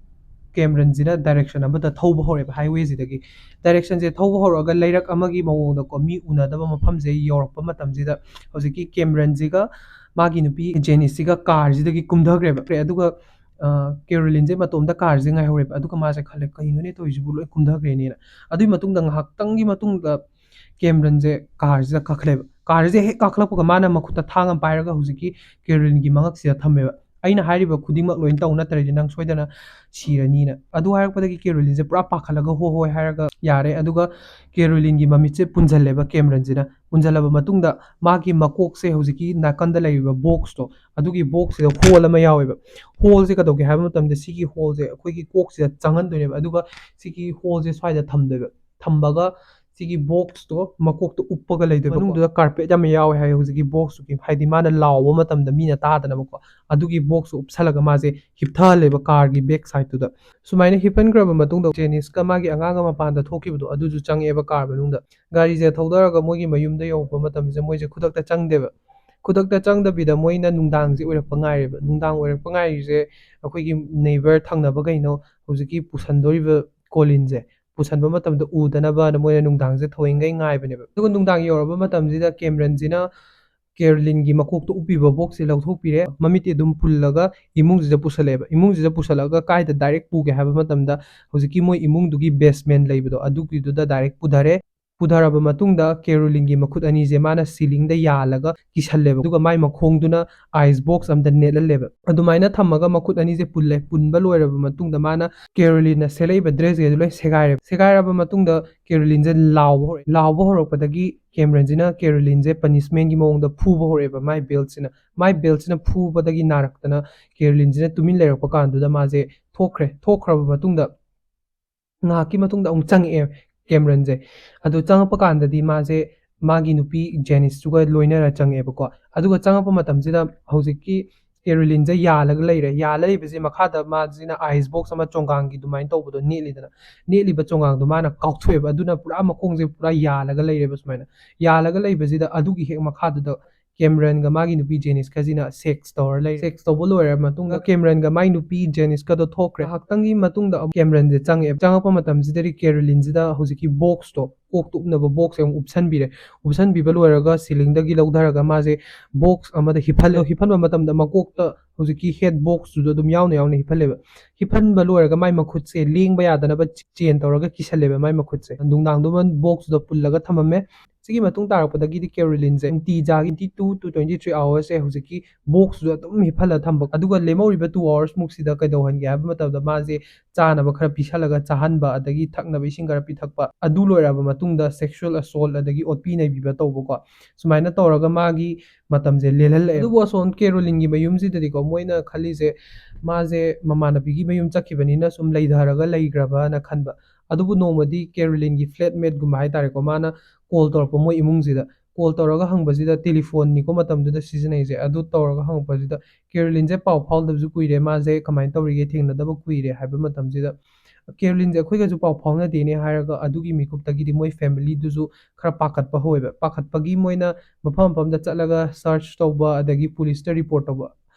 ꯀꯦꯝꯔꯟꯁꯤꯅ ꯗꯥꯏꯔꯦꯛꯁꯟ ꯑꯃꯗ ꯊꯧꯕ ꯍꯧꯔꯦꯕ ꯍꯥꯏꯋꯦꯁꯤꯗꯒꯤ꯫ ꯗꯥꯏꯔꯦꯛꯁꯟꯁꯦ ꯊꯧꯕ ꯍꯧꯔꯛꯑꯒ ꯂꯩꯔꯛ ꯑꯃꯒꯤ ꯃꯑꯣꯡꯗꯀꯣ, ꯃꯤ ꯎꯅꯗꯕ ꯃꯐꯝꯁꯦ ꯌꯧꯔꯛꯄ ꯃꯇꯝꯁꯤꯗ ꯍꯧꯖꯤꯛꯀꯤ ꯀꯦꯝꯔꯟꯁꯤꯒ ꯃꯥꯒꯤ ꯅꯨꯄꯤ ꯖꯦꯅꯤꯁꯁꯤꯒ ꯀꯥꯔꯁꯤꯗꯒꯤ ꯀꯨꯝꯊꯈ꯭ꯔꯦꯕ꯫ ꯑꯗꯨꯒ, ꯑ, ꯀꯦꯔꯣꯂꯤꯟꯁꯦ ꯃꯇꯣꯝꯇ ꯀꯥꯔꯁꯦ ꯉꯥꯏꯍꯧꯔꯦꯕ꯫ ꯑꯗꯨꯒ ꯃꯥꯁꯦ ꯈꯜꯂꯦ, "ꯀꯩꯅꯣꯅꯦ ꯇꯧꯔꯤꯁꯤꯕꯨ, ꯂꯣꯏ ꯀꯨꯝꯊꯈ꯭ꯔꯦꯅꯦꯅ"꯫ ꯑꯗꯨꯒꯤ ꯃꯇꯨꯡꯗ, ꯉꯥꯏꯍꯥꯛꯇꯪꯒꯤ ꯃꯇꯨꯡꯗ ꯀꯦꯝꯔꯟꯁꯦ ꯀꯥꯔꯁꯤꯗ ꯀꯥꯈꯠꯂꯦꯕ꯫ ꯀꯥꯔꯁꯦ ꯍꯦꯛ ꯀꯥꯈꯠꯂꯛꯄꯒ ꯃꯥꯅ ꯃꯈꯨꯠꯇ ꯊꯥꯡ ꯑꯃ ꯄꯥꯏꯔꯒ ꯍꯧꯖꯤꯛꯀꯤ ꯀꯦꯔꯣꯂꯤꯟꯒꯤ ꯃꯉꯛꯁꯤꯗ ꯊꯝꯃꯦꯕ꯫ "ꯑꯩꯅ ꯍꯥꯏꯔꯤꯕ ꯈꯨꯗꯤꯡꯃꯛ ꯂꯣꯏꯅ ꯇꯧ, ꯅꯠꯇ꯭ꯔꯗꯤ ꯅꯪ ꯁꯣꯏꯗꯅ ꯁꯤꯔꯅꯤꯅ"꯫ ꯑꯗꯨ ꯍꯥꯏꯔꯛꯄꯗꯒꯤ ꯀꯦꯔꯣꯂꯤꯟꯁꯦ ꯄꯨꯔꯥ ꯄꯥꯈꯠꯂꯒ "ꯍꯣꯏ ꯍꯣꯏ" ꯍꯥꯏꯔꯒ ꯌꯥꯔꯦ꯫ ꯑꯗꯨꯒ ꯀꯦꯔꯣꯂꯤꯟꯒꯤ ꯃꯃꯤꯠꯁꯦ ꯄꯨꯟꯁꯤꯜꯂꯦꯕ ꯀꯦꯝꯔꯟꯁꯤꯅ꯫ ꯄꯨꯟꯁꯤꯜꯂꯕ ꯃꯇꯨꯡꯗ ꯃꯥꯒꯤ ꯃꯀꯣꯛꯁꯦ ꯍꯧꯖꯤꯛꯀꯤ ꯅꯥꯀꯟꯗ ꯂꯩꯔꯤꯕ ꯕꯣꯛꯁꯇꯣ, ꯑꯗꯨꯒꯤ ꯕꯣꯛꯁꯁꯤꯗ ꯍꯣꯜ ꯑꯃ ꯌꯥꯎꯋꯦꯕ꯫ ꯍꯣꯜꯁꯦ ꯀꯩꯗꯧꯒꯦ ꯍꯥꯏꯕ ꯃꯇꯝꯗ ꯁꯤꯒꯤ ꯍꯣꯜꯁꯦ ꯑꯩꯈꯣꯏꯒꯤ ꯀꯣꯛꯁꯤꯗ ꯆꯪꯍꯟꯗꯣꯏꯅꯦꯕ꯫ ꯑꯗꯨꯒ ꯁꯤꯒꯤ ꯍꯣꯜꯁꯦ ꯁ꯭ꯋꯥꯏꯗ ꯊꯝꯗꯣꯏꯕ꯫ ꯊꯝꯕꯒ ꯁꯤꯒꯤ ꯕꯣꯛꯁꯇꯣ ꯃꯀꯣꯛꯇ ꯎꯞꯄꯒ ꯂꯩꯗꯣꯏꯕ꯫ ꯃꯅꯨꯡꯗꯨꯗ ꯀꯥꯔꯄꯦꯠ ꯌꯥꯝ ꯌꯥꯎꯋꯦ ꯍꯥꯏ ꯍꯧꯖꯤꯛꯀꯤ ꯕꯣꯛꯁꯇꯨꯒꯤ, ꯍꯥꯏꯗꯤ ꯃꯥꯅ ꯂꯥꯎꯕ ꯃꯇꯝꯗ ꯃꯤꯅ ꯇꯥꯗꯅꯕꯀꯣ꯫ ꯑꯗꯨꯒꯤ ꯕꯣꯛꯁꯇꯨ ꯎꯞꯁꯜꯂꯒ ꯃꯥꯁꯦ ꯍꯤꯞꯊꯍꯜꯂꯦꯕ ꯀꯥꯔꯒꯤ ꯕꯦꯛ ꯁꯥꯏꯗꯠꯇꯨꯗ꯫ ꯁꯨꯃꯥꯏꯅ ꯍꯤꯞꯍꯟꯈ꯭ꯔꯕ ꯃꯇꯨꯡꯗ ꯖꯦꯅꯤꯁꯀ ꯃꯥꯒꯤ ꯑꯉꯥꯡꯒ ꯃꯄꯥꯟꯗ ꯊꯣꯛꯈꯤꯕꯗꯣ ꯑꯗꯨꯁꯨ ꯆꯪꯉꯛꯑꯦꯕ ꯀꯥꯔ ꯃꯅꯨꯡꯗ꯫ ꯒꯥꯔꯤꯁꯦ ꯊꯧꯗꯔꯒ ꯃꯣꯏꯒꯤ ꯃꯌꯨꯝꯗ ꯌꯧꯔꯛꯄ ꯃꯇꯝꯁꯤꯗ ꯃꯣꯏꯁꯦ ꯈꯨꯗꯛꯇ ꯆꯪꯗꯦꯕ꯫ ꯈꯨꯗꯛꯇ ꯆꯪꯗꯕꯤꯗ ꯃꯣꯏꯅ ꯅꯨꯡꯗꯥꯡꯁꯦ ꯑꯣꯏꯔꯛꯄ ꯉꯥꯏꯔꯦꯕ꯫ ꯅꯨꯡꯗꯥꯡ ꯑꯣꯏꯔꯛꯄ ꯉꯥꯏꯔꯤꯁꯦ ꯑꯩꯈꯣꯏꯒꯤ ꯅꯦꯕꯔ ꯊꯪꯅꯕꯈꯩꯅꯣ ꯍꯧꯖꯤꯛꯀꯤ ꯄꯨꯁꯟꯗꯣꯔꯤꯕ ꯀꯣꯂꯤꯟꯁꯦ ꯄꯨꯁꯟꯕ ꯃꯇꯝꯗ ꯎꯗꯅꯕꯅ ꯃꯣꯏꯅ ꯅꯨꯡꯗꯥꯡꯁꯦ ꯊꯑꯣꯏꯡꯈꯩ ꯉꯥꯏꯕꯅꯦꯕ꯫ ꯑꯗꯨꯒ ꯅꯨꯡꯗꯥꯡ ꯌꯧꯔꯕ ꯃꯇꯝꯁꯤꯗ ꯀꯦꯃꯔꯟꯁꯤꯅ ꯀꯦꯔꯣꯂꯤꯟꯒꯤ ꯃꯀꯣꯛꯇ ꯎꯞꯄꯤꯕ ꯕꯣꯛꯁꯁꯦ ꯂꯧꯊꯣꯛꯄꯤꯔꯦ꯫ ꯃꯃꯤꯠꯇꯤ ꯑꯗꯨꯝ ꯄꯨꯜꯂꯒ ꯏꯃꯨꯡꯁꯤꯗ ꯄꯨꯁꯜꯂꯛꯑꯦꯕ꯫ ꯏꯃꯨꯡꯁꯤꯗ ꯄꯨꯁꯜꯂꯛꯑꯒ ꯀꯥꯏꯗ ꯗꯥꯏꯔꯦꯛ ꯄꯨꯒꯦ ꯍꯥꯏꯕ ꯃꯇꯝꯗ ꯍꯧꯖꯤꯛꯀꯤ ꯃꯣꯏ ꯏꯃꯨꯡꯗꯨꯒꯤ ꯕꯦꯁꯃꯦꯟ ꯂꯩꯕꯗꯣ ꯑꯗꯨꯒꯤꯗꯨꯗ ꯗꯥꯏꯔꯦꯛ ꯄꯨꯊꯔꯦ꯫ ꯄꯨꯊꯔꯕ ꯃꯇꯨꯡꯗ ꯀꯦꯔꯣꯂꯤꯟꯒꯤ ꯃꯈꯨꯠ ꯑꯅꯤꯁꯦ ꯃꯥꯅ ꯁꯤꯂꯤꯡꯗ ꯌꯥꯜꯂꯒ ꯀꯤꯁꯜꯂꯦꯕ꯫ ꯑꯗꯨꯒ ꯃꯥꯏ ꯃꯈꯣꯡꯗꯨꯅ ꯑꯥꯏꯁ ꯕꯣꯛꯁ ꯑꯝꯗ ꯅꯦꯠꯍꯜꯂꯦꯕ꯫ ꯑꯗꯨꯃꯥꯏꯅ ꯊꯝꯃꯒ ꯃꯈꯨꯠ ꯑꯅꯤꯁꯦ ꯄꯨꯜꯂꯦ꯫ ꯄꯨꯟꯕ ꯂꯣꯏꯔꯕ ꯃꯇꯨꯡꯗ ꯃꯥꯅ ꯀꯦꯔꯣꯂꯤꯟꯅ ꯁꯦꯠꯂꯛꯏꯕ ꯗ꯭ꯔꯦꯁꯈꯩꯗꯣ ꯂꯣꯏ ꯁꯦꯒꯥꯏꯔꯦꯕ꯫ ꯁꯦꯒꯥꯏꯔꯕ ꯃꯇꯨꯡꯗ ꯀꯦꯔꯣꯂꯤꯟꯁꯦ ꯂꯥꯎꯕ ꯍꯧꯔꯛꯑꯦ꯫ ꯂꯥꯎꯕ ꯍꯧꯔꯛꯄꯗꯒꯤ ꯀꯦꯃꯔꯟꯁꯤꯅ ꯀꯦꯔꯣꯂꯤꯟꯁꯦ ꯄꯅꯤꯁꯃꯦꯟꯒꯤ ꯃꯑꯣꯡꯗ ꯐꯨꯕ ꯍꯧꯔꯛꯑꯦꯕ꯫ ꯃꯥꯏ ꯕꯦꯜꯠꯁꯤꯅ ꯃꯥꯏ ꯕꯦꯜꯠꯁꯤꯅ ꯐꯨꯕꯗꯒꯤ ꯅꯥꯔꯛꯇꯅ ꯀꯦꯔꯣꯂꯤꯟꯁꯤꯅ ꯇꯨꯃꯤꯟ ꯂꯩꯔꯛꯄ ꯀꯥꯟꯗꯨꯗ ꯃꯥꯁꯦ ꯊꯣꯛꯈ꯭ꯔꯦ꯫ ꯊꯣꯛꯈ꯭ꯔꯕ ꯃꯇꯨꯡꯗ ꯉꯥꯏꯍꯥꯛꯀꯤ ꯃꯇꯨꯡꯗ ꯑꯃꯨꯛ ꯆꯪꯉꯛꯑꯦ ꯀꯦꯃꯔꯟꯁꯦ꯫ ꯑꯗꯨ ꯆꯪꯉꯛꯄ ꯀꯥꯟꯗꯗꯤ ꯃꯥꯁꯦ ꯃꯥꯒꯤ ꯅꯨꯄꯤ ꯖꯦꯅꯤꯁꯇꯨꯒ ꯂꯣꯏꯅꯔ ꯆꯪꯉꯛꯑꯦꯕꯀꯣ꯫ ꯑꯗꯨꯒ ꯆꯪꯉꯛꯄ ꯃꯇꯝꯁꯤꯗ ꯍꯧꯖꯤꯛꯀꯤ ꯀꯦꯔꯣꯂꯤꯟꯁꯦ ꯌꯥꯜꯂꯒ ꯂꯩꯔꯦ꯫ ꯌꯥꯜꯂ ꯂꯩꯕꯁꯦ ꯃꯈꯥꯗ ꯃꯥꯁꯤꯅ ꯑꯥꯏꯁ ꯕꯣꯛꯁ ꯑꯃ ꯆꯣꯡꯒꯥꯡꯒꯤ ꯑꯗꯨꯃꯥꯏꯅ ꯇꯧꯕꯗꯣ ꯅꯦꯠꯂꯤꯗꯅ, ꯅꯦꯠꯂꯤꯕ ꯆꯣꯡꯒꯥꯡꯗꯣ ꯃꯥꯅ ꯀꯥꯎꯊꯣꯛꯑꯦꯕ꯫ ꯑꯗꯨꯅ ꯄꯨꯔꯥ ꯃꯈꯣꯡꯁꯦ ꯄꯨꯔꯥ ꯌꯥꯜꯂꯒ ꯂꯩꯔꯦꯕ ꯁꯨꯃꯥꯏꯅ꯫ ꯌꯥꯜꯂꯒ ꯂꯩꯕꯁꯤꯗ ꯑꯗꯨꯒꯤ ꯍꯦꯛ ꯃꯈꯥꯗꯨꯗ ꯀꯦꯃꯔꯟꯒ ꯃꯥꯒꯤ ꯅꯨꯄꯤ ꯖꯦꯅꯤꯁꯀꯁꯤꯅ ꯁꯦꯛꯁ ꯇꯧꯔ ꯂꯩ꯫ ꯁꯦꯛꯁ ꯇꯧꯕ ꯂꯣꯏꯔꯕ ꯃꯇꯨꯡꯗ ꯀꯦꯃꯔꯟꯒ ꯃꯥꯏ ꯅꯨꯄꯤ ꯖꯦꯅꯤꯁꯀꯗꯣ ꯊꯣꯛꯈ꯭ꯔꯦ꯫ ꯉꯥꯏꯍꯥꯛꯇꯪꯒꯤ ꯃꯇꯨꯡꯗ ꯑꯃꯨꯛ ꯀꯦꯃꯔꯟꯁꯦ ꯆꯪꯉꯛꯑꯦ꯫ ꯆꯪꯉꯛꯄ ꯃꯇꯝꯁꯤꯗꯗꯤ ꯀꯦꯔꯣꯂꯤꯟꯁꯤꯗ ꯍꯧꯖꯤꯛꯀꯤ ꯕꯣꯛꯁꯇꯣ, ꯀꯣꯛꯇ ꯎꯞꯅꯕ ꯕꯣꯛꯁꯁꯦ ꯑꯃꯨꯛ ꯎꯞꯁꯟꯕꯤꯔꯦ꯫ ꯎꯞꯁꯟꯕꯤꯕ ꯂꯣꯏꯔꯒ ꯁꯤꯂꯤꯡꯗꯒꯤ ꯂꯧꯊꯔꯒ ꯃꯥꯁꯦ ꯕꯣꯛꯁ ꯑꯃꯗ ꯍꯤꯞꯍꯜꯂꯦ꯫ ꯍꯤꯞꯍꯟꯕ ꯃꯇꯝꯗ ꯃꯀꯣꯛꯇ ꯍꯧꯖꯤꯛꯀꯤ ꯍꯦꯠ ꯕꯣꯛꯁꯇꯨꯗ ꯑꯗꯨꯝ ꯌꯥꯎꯅ ꯌꯥꯎꯅ ꯍꯤꯞꯍꯜꯂꯦꯕ꯫ ꯍꯤꯞꯍꯟꯕ ꯂꯣꯏꯔꯒ ꯃꯥꯏ ꯃꯈꯨꯠꯁꯦ ꯂꯦꯡꯕ ꯌꯥꯗꯅꯕ ꯆꯦꯟ ꯇꯧꯔꯒ ꯀꯤꯁꯜꯂꯦꯕ ꯃꯥꯏ ꯃꯈꯨꯠꯁꯦ꯫ ꯅꯨꯡꯗꯥꯡꯗꯨꯃ ꯕꯣꯛꯁꯇꯨꯗ ꯄꯨꯜꯂꯒ ꯊꯝꯃꯝꯃꯦ꯫ ꯁꯤꯒꯤ ꯃꯇꯨꯡ ꯇꯥꯔꯛꯄꯗꯒꯤꯗꯤ ꯀꯦꯔꯣꯂꯤꯟꯁꯦ ꯅꯨꯡꯇꯤ ꯖꯥꯒꯤ twenty two to twenty three hours ꯁꯦ ꯍꯧꯖꯤꯛꯀꯤ ꯕꯣꯛꯁꯇꯨꯗ ꯑꯗꯨꯝ ꯍꯤꯞꯍꯜꯂ ꯊꯝꯕ꯫ ꯑꯗꯨꯒ ꯂꯦꯝꯍꯧꯔꯤꯕ two hours ꯃꯨꯛꯁꯤꯗ ꯀꯩꯗꯧꯍꯟꯒꯦ ꯍꯥꯏꯕ ꯃꯇꯝꯗ ꯃꯥꯁꯦ ꯆꯥꯅꯕ ꯈꯔ ꯄꯤꯁꯜꯂꯒ ꯆꯥꯍꯟꯕ, ꯑꯗꯒꯤ ꯊꯛꯅꯕ ꯏꯁꯤꯡ ꯈꯔ ꯄꯤꯊꯛꯄ, ꯑꯗꯨ ꯂꯣꯏꯔꯕ ꯃꯇꯨꯡꯗ ꯁꯦꯛꯁꯨꯋꯦꯜ ꯑꯁꯣꯜꯠ ꯑꯗꯒꯤ ꯑꯣꯠꯄꯤ ꯅꯩꯕꯤꯕ ꯇꯧꯕꯀꯣ꯫ ꯁꯨꯃꯥꯏꯅ ꯇꯧꯔꯒ ꯃꯥꯒꯤ ꯃꯇꯝꯁꯦ ꯂꯦꯜꯍꯜꯂꯛꯑꯦ꯫ ꯑꯗꯨꯕꯨ ꯑꯁꯣꯝ ꯀꯦꯔꯣꯂꯤꯟꯒꯤ ꯃꯌꯨꯝꯁꯤꯗꯗꯤꯀꯣ ꯃꯣꯏꯅ ꯈꯜꯂꯤꯁꯦ ꯃꯥꯁꯦ ꯃꯃꯥꯟꯅꯕꯤꯒꯤ ꯃꯌꯨꯝ ꯆꯠꯈꯤꯕꯅꯤꯅ ꯁꯨꯝ ꯂꯩꯊꯔꯒ ꯂꯩꯈ꯭ꯔꯕꯅ ꯈꯟꯕ꯫ ꯑꯗꯨꯕꯨ ꯅꯣꯡꯃꯗꯤ ꯀꯦꯔꯣꯂꯤꯟꯒꯤ ꯐ꯭ꯂꯦꯠꯃꯦꯠꯀꯨꯝꯕ ꯍꯥꯏꯇꯥꯔꯦꯀꯣ, ꯃꯥꯅ ꯀꯣꯜ ꯇꯧꯔꯛꯄ ꯃꯣꯏ ꯏꯃꯨꯡꯁꯤꯗ꯫ ꯀꯣꯜ ꯇꯧꯔꯒ ꯍꯪꯕꯁꯤꯗ, ꯇꯦꯂꯤꯐꯣꯟꯅꯤꯀꯣ ꯃꯇꯝꯗꯨꯗ ꯁꯤꯖꯤꯟꯅꯩꯁꯦ, ꯑꯗꯨ ꯇꯧꯔꯒ ꯍꯪꯉꯛꯄꯁꯤꯗ ꯀꯦꯔꯣꯂꯤꯟꯁꯦ ꯄꯥꯎ ꯐꯥꯎꯗꯕꯁꯨ ꯀꯨꯏꯔꯦ, ꯃꯥꯁꯦ ꯀꯃꯥꯏꯅ ꯇꯧꯔꯤꯒꯦ, ꯊꯦꯡꯅꯗꯕ ꯀꯨꯏꯔꯦ ꯍꯥꯏꯕ ꯃꯇꯝꯁꯤꯗ ꯀꯦꯔꯣꯂꯤꯟꯁꯦ ꯑꯩꯈꯣꯏꯒꯁꯨ ꯄꯥꯎ ꯐꯥꯎꯅꯗꯦꯅꯦ ꯍꯥꯏꯔꯒ ꯑꯗꯨꯒꯤ ꯃꯤꯀꯨꯞꯇꯒꯤꯗꯤ ꯃꯣꯏ ꯐꯦꯃꯤꯂꯤꯗꯨꯁꯨ ꯈꯔ ꯄꯥꯈꯠꯄ ꯍꯧꯋꯦꯕ꯫ ꯄꯥꯈꯠꯄꯒꯤ ꯃꯣꯏꯅ ꯃꯐꯝ ꯃꯐꯝꯗ ꯆꯠꯂꯒ ꯁꯔꯆ ꯇꯧꯕ, ꯑꯗꯒꯤ ꯄꯨꯂꯤꯁꯇ ꯔꯤꯄꯣꯔꯠ ꯇꯧꯕ꯫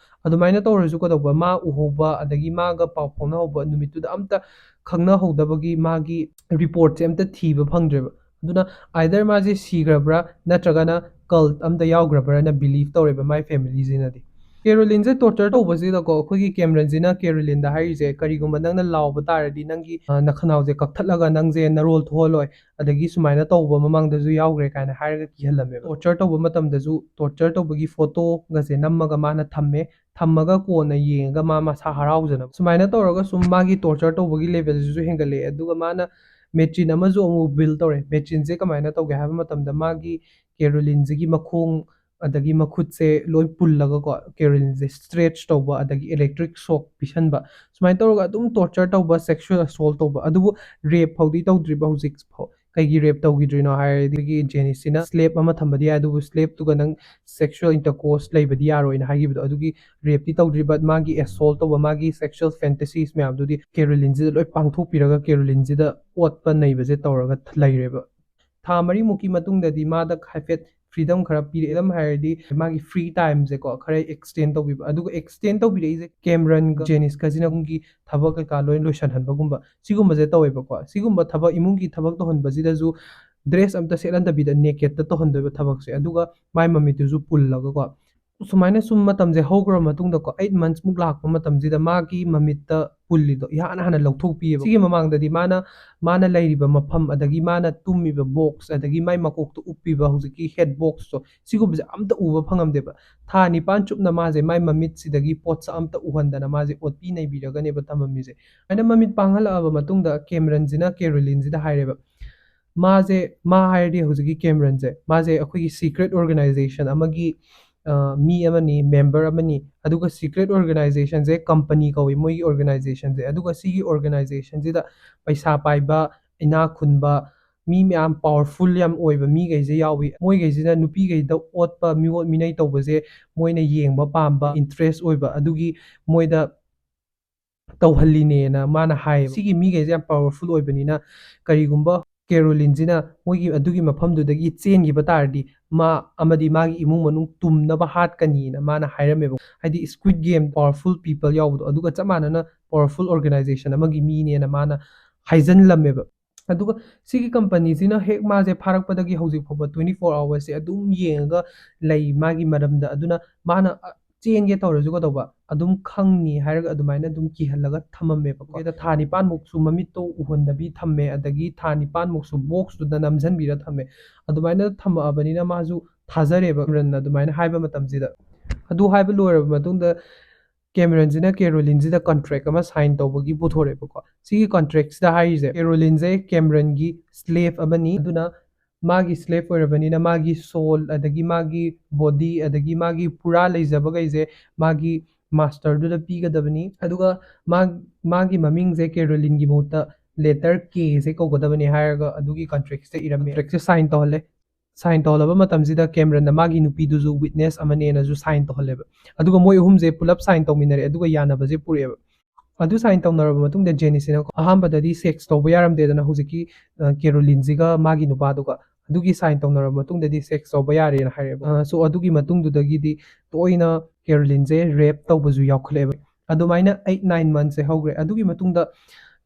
ꯑꯗꯨꯃꯥꯏꯅ ꯇꯧꯔꯁꯨ ꯀꯩꯗꯧꯕ, ꯃꯥ ꯎꯍꯧꯕ ꯑꯗꯒꯤ ꯃꯥꯒ ꯄꯥꯎ ꯐꯥꯎꯅꯍꯧꯕ ꯅꯨꯃꯤꯠꯇꯨꯗ ꯑꯝꯇ ꯈꯪꯅꯍꯧꯗꯕꯒꯤ ꯃꯥꯒꯤ ꯔꯤꯄꯣꯔꯠꯁꯦ ꯑꯝꯇ ꯊꯤꯕ ꯐꯪꯗ꯭ꯔꯦꯕ꯫ ꯑꯗꯨꯅ ꯑꯥꯏꯗꯔ ꯃꯥꯁꯦ ꯁꯤꯈ꯭ꯔꯕ꯭ꯔꯥ ꯅꯠꯇ꯭ꯔꯒꯅ ꯀꯜꯠ ꯑꯝꯗ ꯌꯥꯎꯈ꯭ꯔꯕ꯭ꯔꯥꯅ ꯕꯤꯂꯤꯚ ꯇꯧꯔꯦꯕ ꯃꯥꯏ ꯐꯦꯃꯤꯂꯤꯁꯤꯅꯗꯤ꯫ ꯀꯦꯔꯣꯂꯤꯟꯁꯦ ꯇꯣꯔꯆꯔ ꯇꯧꯕꯁꯤꯗꯀꯣ, ꯑꯩꯈꯣꯏꯒꯤ ꯀꯦꯃꯔꯟꯁꯤꯅ ꯀꯦꯔꯣꯂꯤꯟꯗ ꯍꯥꯏꯔꯤꯁꯦ, "ꯀꯔꯤꯒꯨꯝꯕ ꯅꯪꯅ ꯂꯥꯎꯕ ꯇꯥꯔꯗꯤ ꯅꯪꯒꯤ ꯑ, ꯅꯈꯅꯥꯎꯁꯦ ꯀꯛꯊꯠꯂꯒ ꯅꯪꯁꯦ ꯅꯔꯣꯜ ꯊꯣꯛꯍꯜꯂꯣꯏ, ꯑꯗꯒꯤ ꯁꯨꯃꯥꯏꯅ ꯇꯧꯕ ꯃꯃꯥꯡꯗꯁꯨ ꯌꯥꯎꯈ꯭ꯔꯦ" ꯀꯥꯏꯅ ꯍꯥꯏꯔꯒ ꯀꯤꯍꯜꯂꯝꯃꯦꯕ꯫ ꯇꯣꯔꯆꯔ ꯇꯧꯕ ꯃꯇꯝꯗꯁꯨ ꯇꯣꯔꯆꯔ ꯇꯧꯕꯒꯤ ꯐꯣꯇꯣꯒꯁꯦ ꯅꯝꯃꯒ ꯃꯥꯅ ꯊꯝꯃꯦ꯫ ꯊꯝꯃꯒ ꯀꯣꯟꯅ ꯌꯦꯡꯉꯒ ꯃꯥ ꯃꯁꯥ ꯍꯔꯥꯎꯖꯅꯕ꯫ ꯁꯨꯃꯥꯏꯅ ꯇꯧꯔꯒ ꯁꯨꯝ ꯃꯥꯒꯤ ꯇꯣꯔꯆꯔ ꯇꯧꯕꯒꯤ ꯂꯦꯚꯦꯜꯁꯤꯁꯨ ꯍꯦꯟꯒꯠꯂꯛꯑꯦ꯫ ꯑꯗꯨꯒ ꯃꯥꯅ ꯃꯦꯆꯤꯟ ꯑꯃꯁꯨ ꯑꯃꯨꯛ ꯕꯤꯜ ꯇꯧꯔꯦ꯫ ꯃꯦꯆꯤꯟꯁꯦ ꯀꯃꯥꯏꯅ ꯇꯧꯒꯦ ꯍꯥꯏꯕ ꯃꯇꯝꯗ ꯃꯥꯒꯤ ꯀꯦꯔꯣꯂꯤꯟꯁꯤꯒꯤ ꯃꯈꯣꯡ ꯑꯗꯒꯤ ꯃꯈꯨꯠꯁꯦ ꯂꯣꯏ ꯄꯨꯜꯂꯒꯀꯣ, ꯀꯦꯔꯣꯂꯤꯟꯁꯦ ꯁ꯭ꯇ꯭ꯔꯦꯠꯆ ꯇꯧꯕ ꯑꯗꯒꯤ ꯏꯂꯦꯛꯇ꯭ꯔꯤꯛ ꯁꯣꯛ ꯄꯤꯁꯟꯕ, ꯁꯨꯃꯥꯏꯅ ꯇꯧꯔꯒ ꯑꯗꯨꯝ ꯇꯣꯔꯆꯔ ꯇꯧꯕ, ꯁꯦꯛꯁꯨꯋꯦꯜ ꯑꯁꯣꯜ ꯇꯧꯕ꯫ ꯑꯗꯨꯕꯨ ꯔꯦꯞ ꯐꯥꯎꯗꯤ ꯇꯧꯗ꯭ꯔꯤꯕ ꯍꯧꯖꯤꯛ ꯐꯥꯎ꯫ ꯀꯩꯒꯤ ꯔꯦꯞ ꯇꯧꯈꯤꯗ꯭ꯔꯤꯅꯣ ꯍꯥꯏꯔꯗꯤ, ꯖꯦꯅꯤꯁꯁꯤꯅ ꯁ꯭ꯂꯦꯞ ꯑꯃ ꯊꯝꯕꯗꯤ ꯌꯥꯏ, ꯑꯗꯨꯕꯨ ꯁ꯭ꯂꯦꯞꯇꯨꯒ ꯅꯪ ꯁꯦꯛꯁꯨꯋꯦꯜ ꯏꯟꯇꯔꯀꯣꯔꯁ ꯂꯩꯕꯗꯤ ꯌꯥꯔꯣꯏꯅ ꯍꯥꯏꯈꯤꯕꯗꯣ, ꯑꯗꯨꯒꯤ ꯔꯦꯞꯇꯤ ꯇꯧꯗ꯭ꯔꯤ, but ꯃꯥꯒꯤ ꯑꯦꯁꯣꯜ ꯇꯧꯕ, ꯃꯥꯒꯤ ꯁꯦꯛꯁꯨꯋꯦꯜ ꯐꯦꯟꯇꯁꯤꯁ ꯃꯌꯥꯝꯗꯨꯗꯤ ꯀꯦꯔꯣꯂꯤꯟꯁꯤꯗ ꯂꯣꯏ ꯄꯥꯡꯊꯣꯛꯄꯤꯔꯒ ꯀꯦꯔꯣꯂꯤꯟꯁꯤꯗ ꯑꯣꯠꯄ ꯅꯩꯕꯁꯦ ꯇꯧꯔꯒ ꯂꯩꯔꯦꯕ꯫ ꯊꯥ ꯃꯔꯤꯃꯨꯛꯀꯤ ꯃꯇꯨꯡꯗꯗꯤ ꯃꯥꯗ ꯍꯥꯏꯐꯦꯠ ꯐ꯭ꯔꯤꯗꯝ ꯈꯔ ꯄꯤꯔꯛꯑꯦ꯫ ꯑꯗꯨꯝ ꯍꯥꯏꯔꯗꯤ ꯃꯥꯒꯤ ꯐ꯭ꯔꯤ ꯇꯥꯏꯝꯁꯦꯀꯣ ꯈꯔ ꯑꯦꯛꯁꯇꯦꯟ ꯇꯧꯕꯤꯕ, ꯑꯗꯨꯒ ꯑꯦꯛꯁꯇꯦꯟ ꯇꯧꯕꯤꯔꯛꯏꯁꯦ ꯀꯦꯃꯔꯟꯒ ꯖꯦꯅꯤꯁꯀꯁꯤꯅ ꯌꯨꯝꯒꯤ ꯊꯕꯛ ꯀꯩꯀꯥ ꯂꯣꯏ ꯂꯣꯏꯁꯟꯍꯟꯕꯒꯨꯝꯕ ꯁꯤꯒꯨꯝꯕꯁꯦ ꯇꯧꯋꯦꯕꯀꯣ꯫ ꯁꯤꯒꯨꯝꯕ ꯊꯕꯛ, ꯏꯃꯨꯡꯒꯤ ꯊꯕꯛ ꯇꯧꯍꯟꯕꯁꯤꯗꯁꯨ ꯗ꯭ꯔꯦꯁ ꯑꯝꯇ ꯁꯦꯠꯍꯟꯗꯕꯤꯗ ꯅꯦꯀꯦꯠꯇ ꯇꯧꯍꯟꯗꯣꯏꯕ ꯊꯕꯛꯁꯦ, ꯑꯗꯨꯒ ꯃꯥꯏ ꯃꯃꯤꯠꯇꯨꯁꯨ ꯄꯨꯜꯂꯒꯀꯣ꯫ ꯁꯨꯃꯥꯏꯅ ꯁꯨꯝ ꯃꯇꯝꯁꯦ ꯍꯧꯈ꯭ꯔꯕ ꯃꯇꯨꯡꯗꯀꯣ, ꯑꯩꯠ ꯃꯟꯁꯃꯨꯛ ꯂꯥꯛꯄ ꯃꯇꯝꯁꯤꯗ ꯃꯥꯒꯤ ꯃꯃꯤꯠꯇ ꯄꯨꯜꯂꯤꯗꯣ ꯏꯍꯥꯟ ꯍꯥꯟꯅ ꯂꯧꯊꯣꯛꯄꯤꯑꯕ꯫ ꯁꯤꯒꯤ ꯃꯃꯥꯡꯗꯗꯤ ꯃꯥꯅ, ꯃꯥꯅ ꯂꯩꯔꯤꯕ ꯃꯐꯝ, ꯑꯗꯒꯤ ꯃꯥꯅ ꯇꯨꯝꯃꯤꯕ ꯕꯣꯛꯁ, ꯑꯗꯒꯤ ꯃꯥꯏ ꯃꯀꯣꯛꯇ ꯎꯞꯄꯤꯕ ꯍꯧꯖꯤꯛꯀꯤ ꯍꯦꯠ ꯕꯣꯛꯁꯇꯣ, ꯁꯤꯒꯨꯝꯕꯁꯦ ꯑꯝꯇ ꯎꯕ ꯐꯪꯉꯝꯗꯦꯕ꯫ ꯊꯥ ꯅꯤꯄꯥꯟ ꯆꯨꯞꯅ ꯃꯥꯁꯦ ꯃꯥꯏ ꯃꯃꯤꯠꯁꯤꯗꯒꯤ ꯄꯣꯠꯁꯛ ꯑꯝꯇ ꯎꯍꯟꯗꯅ ꯃꯥꯁꯦ ꯑꯣꯠꯄꯤ ꯅꯩꯕꯤꯔꯒꯅꯦꯕ ꯊꯝꯃꯝꯃꯤꯁꯦ꯫ ꯑꯩꯅ ꯃꯃꯤꯠ ꯄꯥꯡꯍꯜꯂꯛꯑꯕ ꯃꯇꯨꯡꯗ ꯀꯦꯃꯔꯟꯁꯤꯅ ꯀꯦꯔꯣꯂꯤꯟꯁꯤꯗ ꯍꯥꯏꯔꯦꯕ, ꯃꯥꯁꯦ, ꯃꯥ ꯍꯥꯏꯔꯗꯤ ꯍꯧꯖꯤꯛꯀꯤ ꯀꯦꯃꯔꯟꯁꯦ, ꯃꯥꯁꯦ ꯑꯩꯈꯣꯏꯒꯤ ꯁꯤꯀ꯭ꯔꯦꯠ ꯑꯣꯔꯒꯅꯥꯏꯖꯦꯁꯟ ꯑꯃꯒꯤ, ꯑ, ꯃꯤ ꯑꯃꯅꯤ, ꯃꯦꯝꯕꯔ ꯑꯃꯅꯤ꯫ ꯑꯗꯨꯒ ꯁꯤꯀ꯭ꯔꯦꯠ ꯑꯣꯔꯒꯅꯥꯏꯖꯦꯁꯟꯁꯦ ꯀꯝꯄꯅꯤ ꯀꯧꯏ, ꯃꯣꯏꯒꯤ ꯑꯣꯔꯒꯅꯥꯏꯖꯦꯁꯟꯁꯦ꯫ ꯑꯗꯨꯒ ꯁꯤꯒꯤ ꯑꯣꯔꯒꯅꯥꯏꯖꯦꯁꯟꯁꯤꯗ ꯄꯩꯁꯥ ꯄꯥꯏꯕ, ꯏꯅꯥꯛ ꯈꯨꯟꯕ, ꯃꯤ ꯃꯌꯥꯝ ꯄꯥꯋꯔꯐꯨꯜ ꯌꯥꯝ ꯑꯣꯏꯕ ꯃꯤꯈꯩꯁꯦ ꯌꯥꯎꯏ꯫ ꯃꯣꯏꯈꯩꯁꯤꯅ ꯅꯨꯄꯤꯈꯩꯗ ꯑꯣꯠꯄ, ꯃꯤꯑꯣꯠ ꯃꯤꯅꯩ ꯇꯧꯕꯁꯦ ꯃꯣꯏꯅ ꯌꯦꯡꯕ ꯄꯥꯝꯕ, ꯏꯟꯇꯔꯦꯁ ꯑꯣꯏꯕ, ꯑꯗꯨꯒꯤ ꯃꯣꯏꯗ ꯇꯧꯍꯜꯂꯤꯅꯦꯅ ꯃꯥꯅ ꯍꯥꯏꯌꯦꯕ꯫ ꯁꯤꯒꯤ ꯃꯤꯈꯩꯁꯦ ꯌꯥꯝ ꯄꯋꯔꯐꯨꯜ ꯑꯣꯏꯕꯅꯤꯅ, ꯀꯔꯤꯒꯨꯝꯕ ꯀꯦꯔꯣꯂꯤꯟꯁꯤꯅ ꯃꯣꯏꯒꯤ ꯑꯗꯨꯒꯤ ꯃꯐꯝꯗꯨꯗꯒꯤ ꯆꯦꯟꯈꯤꯕ ꯇꯥꯔꯗꯤ, ꯃꯥ ꯑꯃꯗꯤ ꯃꯥꯒꯤ ꯏꯃꯨꯡ ꯃꯅꯨꯡ ꯇꯨꯝꯅꯕ ꯍꯥꯠꯀꯅꯤꯅ ꯃꯥꯅ ꯍꯥꯏꯔꯝꯃꯦꯕ꯫ ꯍꯥꯏꯗꯤ Squid Game powerful people ꯌꯥꯎꯕꯗꯣ, ꯑꯗꯨꯒ ꯆꯞ ꯃꯥꯟꯅꯅ powerful organization ꯑꯃꯒꯤ ꯃꯤꯅꯦꯅ ꯃꯥꯅ ꯍꯥꯏꯖꯜꯂꯝꯃꯦꯕ꯫ ꯑꯗꯨꯒ ꯁꯤꯒꯤ ꯀꯝꯄꯅꯤꯁꯤꯅ ꯍꯦꯛ ꯃꯥꯁꯦ ꯐꯥꯔꯛꯄꯗꯒꯤ ꯍꯧꯖꯤꯛ ꯐꯥꯎꯕ twenty four hours ꯁꯦ ꯑꯗꯨꯝ ꯌꯦꯡꯉꯒ ꯂꯩ ꯃꯥꯒꯤ ꯃꯔꯝꯗ꯫ ꯑꯗꯨꯅ ꯃꯥꯅ, ꯑ, ꯆꯦꯟꯒꯦ ꯇꯧꯔꯁꯨ ꯀꯩꯗꯧꯕ, ꯑꯗꯨꯝ ꯈꯪꯅꯤ ꯍꯥꯏꯔꯒ ꯑꯗꯨꯃꯥꯏꯅ ꯑꯗꯨꯝ ꯀꯤꯍꯜꯂꯒ ꯊꯝꯃꯝꯃꯦꯕꯀꯣ꯫ ꯑꯗ ꯊꯥ ꯅꯤꯄꯥꯟꯃꯨꯛꯁꯨ ꯃꯃꯤꯠꯇꯣ ꯎꯍꯟꯗꯕꯤ ꯊꯝꯃꯦ, ꯑꯗꯒꯤ ꯊꯥ ꯅꯤꯄꯥꯟꯃꯨꯛꯁꯨ ꯕꯣꯛꯁꯇꯨꯗ ꯅꯝꯁꯤꯟꯕꯤꯔ ꯊꯝꯃꯦ꯫ ꯑꯗꯨꯃꯥꯏꯅ ꯊꯝꯃꯛꯑꯕꯅꯤꯅ ꯃꯥꯁꯨ ꯊꯥꯖꯔꯦꯕ, ꯀꯦꯃꯔꯟꯅ ꯑꯗꯨꯃꯥꯏꯅ ꯍꯥꯏꯕ ꯃꯇꯝꯁꯤꯗ꯫ ꯑꯗꯨ ꯍꯥꯏꯕ ꯂꯣꯏꯔꯕ ꯃꯇꯨꯡꯗ ꯀꯦꯃꯔꯟꯁꯤꯅ ꯀꯦꯔꯣꯂꯤꯟꯁꯤꯗ ꯀꯟꯇ꯭ꯔꯦꯛ ꯑꯃ ꯁꯥꯏꯟ ꯇꯧꯕꯒꯤ ꯄꯨꯊꯣꯔꯛꯑꯦꯕꯀꯣ꯫ ꯁꯤꯒꯤ ꯀꯟꯇ꯭ꯔꯦꯛꯁꯤꯗ ꯍꯥꯏꯔꯤꯁꯦ, ꯀꯦꯔꯣꯂꯤꯟꯁꯦ ꯀꯦꯃꯔꯟꯒꯤ ꯁ꯭ꯂꯦꯞ ꯑꯃꯅꯤ, ꯑꯗꯨꯅ ꯃꯥꯒꯤ ꯁ꯭ꯂꯦꯞ ꯑꯣꯏꯔꯕꯅꯤꯅ ꯃꯥꯒꯤ ꯁꯣꯜ, ꯑꯗꯒꯤ ꯃꯥꯒꯤ ꯕꯣꯗꯤ, ꯑꯗꯒꯤ ꯃꯥꯒꯤ ꯄꯨꯔꯥ ꯂꯩꯖꯕꯈꯩꯁꯦ ꯃꯥꯒꯤ ꯃꯥꯁꯇꯔꯗꯨꯗ ꯄꯤꯒꯗꯕꯅꯤ꯫ ꯑꯗꯨꯒ ꯃꯥ-, ꯃꯥꯒꯤ ꯃꯃꯤꯡꯁꯦ ꯀꯦꯔꯣꯂꯤꯟꯒꯤ ꯃꯍꯨꯠꯇ ꯂꯦꯇꯔ ꯀꯦꯁꯦ ꯀꯧꯒꯗꯕꯅꯤ ꯍꯥꯏꯔꯒ ꯑꯗꯨꯒꯤ ꯀꯟꯇ꯭ꯔꯦꯛꯁꯦ ꯏꯔꯝꯃꯦ꯫ ꯀꯟꯇ꯭ꯔꯦꯛꯁꯦ ꯁꯥꯏꯟ ꯇꯧꯍꯜꯂꯦ꯫ ꯁꯥꯏꯟ ꯇꯧꯍꯜꯂꯕ ꯃꯇꯝꯁꯤꯗ ꯀꯦꯃꯔꯟꯅ ꯃꯥꯒꯤ ꯅꯨꯄꯤꯗꯨꯁꯨ ꯋꯤꯠꯅꯦꯁ ꯑꯃꯅꯦꯅꯁꯨ ꯁꯥꯏꯟ ꯇꯧꯍꯜꯂꯦꯕ꯫ ꯑꯗꯨꯒ ꯃꯣꯏ ꯑꯍꯨꯝꯁꯦ ꯄꯨꯂꯞ ꯁꯥꯏꯟ ꯇꯧꯃꯤꯟꯅꯔꯦ, ꯑꯗꯨꯒ ꯌꯥꯅꯕꯁꯦ ꯄꯨꯔꯛꯑꯦꯕ꯫ ꯑꯗꯨ ꯁꯥꯏꯟ ꯇꯧꯅꯔꯕ ꯃꯇꯨꯡꯗ ꯖꯦꯅꯤꯁꯁꯤꯅ ꯑꯍꯥꯟꯕꯗꯗꯤ ꯁꯦꯛꯁ ꯇꯧꯕ ꯌꯥꯔꯝꯗꯦꯗꯅ ꯍꯧꯖꯤꯛꯀꯤ, ꯑ, ꯀꯦꯔꯣꯂꯤꯟꯁꯤꯒ ꯃꯥꯒꯤ ꯅꯨꯄꯥꯗꯨꯒ꯫ ꯑꯗꯨꯒꯤ ꯁꯥꯏꯟ ꯇꯧꯅꯔꯕ ꯃꯇꯨꯡꯗꯗꯤ ꯁꯦꯛꯁ ꯇꯧꯕ ꯌꯥꯔꯦꯅ ꯍꯥꯏꯔꯦꯕ꯫ ꯑ, so ꯑꯗꯨꯒꯤ ꯃꯇꯨꯡꯗꯨꯗꯒꯤꯗꯤ ꯇꯣꯏꯅ ꯀꯦꯔꯣꯂꯤꯟꯁꯦ ꯔꯦꯞ ꯇꯧꯕꯁꯨ ꯌꯥꯎꯈꯠꯂꯛꯑꯦꯕ꯫ ꯑꯗꯨꯃꯥꯏꯅ ꯑꯩꯠ ꯅꯥꯏꯟ ꯃꯟꯁꯁꯦ ꯍꯧꯈ꯭ꯔꯦ꯫ ꯑꯗꯨꯒꯤ ꯃꯇꯨꯡꯗ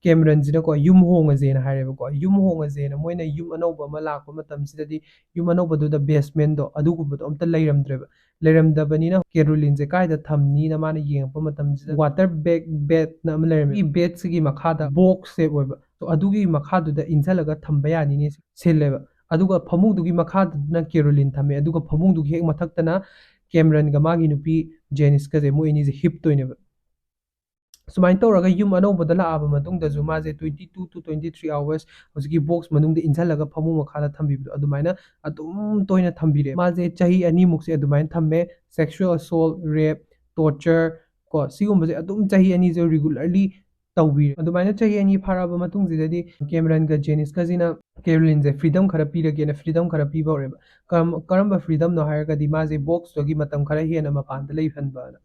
ꯀꯦꯃꯔꯟꯁꯤꯅꯀꯣ ꯌꯨꯝ ꯍꯣꯡꯉꯁꯦꯅ ꯍꯥꯏꯔꯦꯕꯀꯣ꯫ ꯌꯨꯝ ꯍꯣꯡꯉꯁꯦꯅ ꯃꯣꯏꯅ ꯌꯨꯝ ꯑꯅꯧꯕ ꯑꯃ ꯂꯥꯛꯄ ꯃꯇꯝꯁꯤꯗꯗꯤ ꯌꯨꯝ ꯑꯅꯧꯕꯗꯨꯗ ꯕꯦꯁꯃꯦꯟꯗꯣ ꯑꯗꯨꯒꯨꯝꯕꯗꯣ ꯑꯝꯇ ꯂꯩꯔꯝꯗ꯭ꯔꯦꯕ꯫ ꯂꯩꯔꯝꯗꯕꯅꯤꯅ ꯀꯦꯔꯣꯂꯤꯟꯁꯦ ꯀꯥꯏꯗ ꯊꯝꯅꯤꯅ ꯃꯥꯅ ꯌꯦꯡꯉꯛꯄ ꯃꯇꯝꯁꯤꯗ ꯋꯥꯇꯔ ꯕꯦꯒ ꯕꯦꯗꯅ ꯑꯃ ꯂꯩꯔꯝꯃꯦ꯫ ꯁꯤꯒꯤ ꯕꯦꯗꯁꯤꯒꯤ ꯃꯈꯥꯗ ꯕꯣꯛꯁ ꯁꯦꯞ ꯑꯣꯏꯕ, so ꯑꯗꯨꯒꯤ ꯃꯈꯥꯗꯨꯗ ꯏꯟꯁꯤꯜꯂꯒ ꯊꯝꯕ ꯌꯥꯅꯤꯅꯦ ꯁꯤꯜꯂꯦꯕ꯫ ꯑꯗꯨꯒ ꯐꯃꯨꯡꯗꯨꯒꯤ ꯃꯈꯥꯗꯨꯅ ꯀꯦꯔꯣꯂꯤꯟ ꯊꯝꯃꯦ, ꯑꯗꯨꯒ ꯐꯃꯨꯡꯗꯨꯒꯤ ꯍꯦꯛ ꯃꯊꯛꯇꯅ ꯀꯦꯃꯔꯟꯒ ꯃꯥꯒꯤ ꯅꯨꯄꯤ ꯖꯦꯅꯤꯁꯀꯁꯦ ꯃꯣꯏ ꯑꯅꯤꯁꯦ ꯍꯤꯞꯇꯣꯏꯅꯦꯕ꯫ ꯁꯨꯃꯥꯏꯅ ꯇꯧꯔꯒ ꯌꯨꯝ ꯑꯅꯧꯕꯗ ꯂꯥꯛꯑꯕ ꯃꯇꯨꯡꯗꯁꯨ ꯃꯥꯁꯦ twenty two to twenty three hours ꯍꯧꯖꯤꯛꯀꯤ ꯕꯣꯛꯁ ꯃꯅꯨꯡꯗ ꯏꯟꯁꯤꯜꯂꯒ ꯐꯃꯨꯡ ꯃꯈꯥꯗ ꯊꯝꯕꯤꯕꯗꯣ ꯑꯗꯨꯃꯥꯏꯅ ꯑꯗꯨꯝ ꯇꯣꯏꯅ ꯊꯝꯕꯤꯔꯦ꯫ ꯃꯥꯁꯦ ꯆꯍꯤ ꯑꯅꯤꯃꯨꯛꯁꯦ ꯑꯗꯨꯃꯥꯏꯅ ꯊꯝꯃꯦ꯫ Sexual assault, rape, torture ꯀꯣ, ꯁꯤꯒꯨꯝꯕꯁꯦ ꯑꯗꯨꯝ ꯆꯍꯤ ꯑꯅꯤꯁꯦ regularly ꯇꯧꯕꯤꯔꯦ꯫ ꯑꯗꯨꯃꯥꯏꯅ ꯆꯍꯤ ꯑꯅꯤ ꯐꯥꯔꯛꯑꯕ ꯃꯇꯨꯡꯁꯤꯗꯗꯤ ꯀꯦꯃꯔꯟꯒ ꯖꯦꯅꯤꯁꯀꯁꯤꯅ ꯀꯦꯔꯣꯂꯤꯟꯁꯦ ꯐ꯭ꯔꯤꯗꯝ ꯈꯔ ꯄꯤꯔꯒꯦꯅ ꯐ꯭ꯔꯤꯗꯝ ꯈꯔ ꯄꯤꯕ ꯍꯧꯔꯦꯕ꯫ ꯀꯔꯝ-, ꯀꯔꯝꯕ ꯐ꯭ꯔꯤꯗꯝꯅꯣ ꯍꯥꯏꯔꯒꯗꯤ ꯃꯥꯁꯦ ꯕꯣꯛꯁꯇꯒꯤ ꯃꯇꯝ ꯈꯔ ꯍꯦꯟꯅ ꯃꯄꯥꯟꯗ ꯂꯩꯍꯟꯕꯅ꯫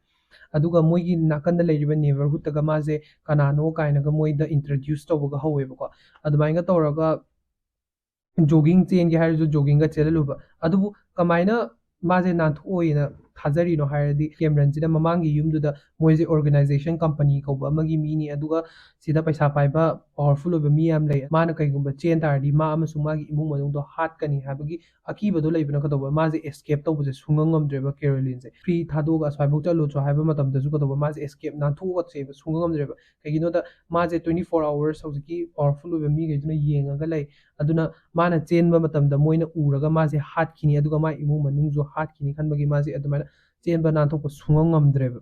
ꯑꯗꯨꯒ ꯃꯣꯏꯒꯤ ꯅꯥꯀꯟꯗ ꯂꯩꯔꯤꯕ ꯅꯦꯕꯔꯍꯨꯠꯇꯒ ꯃꯥꯁꯦ ꯀꯅꯥꯅꯣ ꯀꯥꯏꯅꯒ ꯃꯣꯏꯗ ꯏꯟꯇ꯭ꯔꯣꯗ꯭ꯌꯨꯁ ꯇꯧꯕꯒ ꯍꯧꯋꯦꯕꯀꯣ꯫ ꯑꯗꯨꯃꯥꯏꯅꯒ ꯇꯧꯔꯒ ꯖꯣꯒꯤꯡ ꯆꯦꯟꯒꯦ ꯍꯥꯏꯔꯁꯨ ꯖꯣꯒꯤꯡꯒ ꯆꯦꯜꯍꯜꯂꯨꯕ꯫ ꯑꯗꯨꯕꯨ ꯀꯃꯥꯏꯅ ꯃꯥꯁꯦ ꯅꯥꯟꯊꯣꯛꯑꯣꯏꯅ ꯊꯥꯖꯔꯤꯅꯣ ꯍꯥꯏꯔꯗꯤ, ꯀꯦꯃꯔꯟꯁꯤꯅ ꯃꯃꯥꯡꯒꯤ ꯌꯨꯝꯗꯨꯗ ꯃꯣꯏꯁꯦ ꯑꯣꯔꯒꯅꯥꯏꯖꯦꯁꯟ ꯀꯝꯄꯅꯤ ꯀꯧꯕ ꯑꯃꯒꯤ ꯃꯤꯅꯤ, ꯑꯗꯨꯒ ꯁꯤꯗ ꯄꯩꯁꯥ ꯄꯥꯏꯕ ꯄꯥꯋꯔꯐꯨꯜ ꯑꯣꯏꯕ ꯃꯤ ꯌꯥꯝ ꯂꯩ, ꯃꯥꯅ ꯀꯩꯒꯨꯝꯕ ꯆꯦꯟ ꯇꯥꯔꯗꯤ ꯃꯥ ꯑꯃꯁꯨꯡ ꯃꯥꯒꯤ ꯏꯃꯨꯡ ꯃꯅꯨꯡꯗꯣ ꯍꯥꯠꯀꯅꯤ ꯍꯥꯏꯕꯒꯤ ꯑꯀꯤꯕꯗꯣ ꯂꯩꯕꯅ ꯀꯩꯗꯧꯕ, ꯃꯥꯁꯦ ꯑꯦꯁꯀꯦꯞ ꯇꯧꯕꯁꯦ ꯁꯨꯡꯉꯝ ꯉꯝꯗ꯭ꯔꯦꯕ ꯀꯦꯔꯣꯂꯤꯟꯁꯦ꯫ ꯐ꯭ꯔꯤ ꯊꯥꯗꯣꯛꯑꯒ ꯑꯁ꯭ꯋꯥꯏꯐꯥꯎ ꯆꯠꯂꯨꯆꯣ ꯍꯥꯏꯕ ꯃꯇꯝꯗꯁꯨ ꯀꯩꯗꯧꯕ, ꯃꯥꯁꯦ ꯑꯦꯁꯀꯦꯞ, ꯅꯥꯟꯊꯣꯛꯑꯒ ꯆꯦꯟꯕ ꯁꯨꯡꯉꯝ ꯉꯝꯗ꯭ꯔꯦꯕ꯫ ꯀꯩꯒꯤꯅꯣꯗ ꯃꯥꯁꯦ ꯇ꯭ꯋꯦꯟꯇꯤ ꯐꯣꯔ ꯑꯋꯥꯔꯁ ꯍꯧꯖꯤꯛꯀꯤ ꯄꯥꯋꯔꯐꯨꯜ ꯑꯣꯏꯕ ꯃꯤꯈꯩꯗꯨꯅ ꯌꯦꯡꯉꯒ ꯂꯩ꯫ ꯑꯗꯨꯅ ꯃꯥꯅ ꯆꯦꯟꯕ ꯃꯇꯝꯗ ꯃꯣꯏꯅ ꯎꯔꯒ ꯃꯥꯁꯦ ꯍꯥꯠꯈꯤꯅꯤ, ꯑꯗꯨꯒ ꯃꯥ ꯏꯃꯨꯡ ꯃꯅꯨꯡꯁꯨ ꯍꯥꯠꯈꯤꯅꯤ ꯈꯟꯕꯒꯤ ꯃꯥꯁꯦ ꯑꯗꯨꯃꯥꯏꯅ ꯆꯦꯟꯕ ꯅꯥꯟꯊꯣꯛꯄ ꯁꯨꯡꯉꯝ ꯉꯝꯗ꯭ꯔꯦꯕ꯫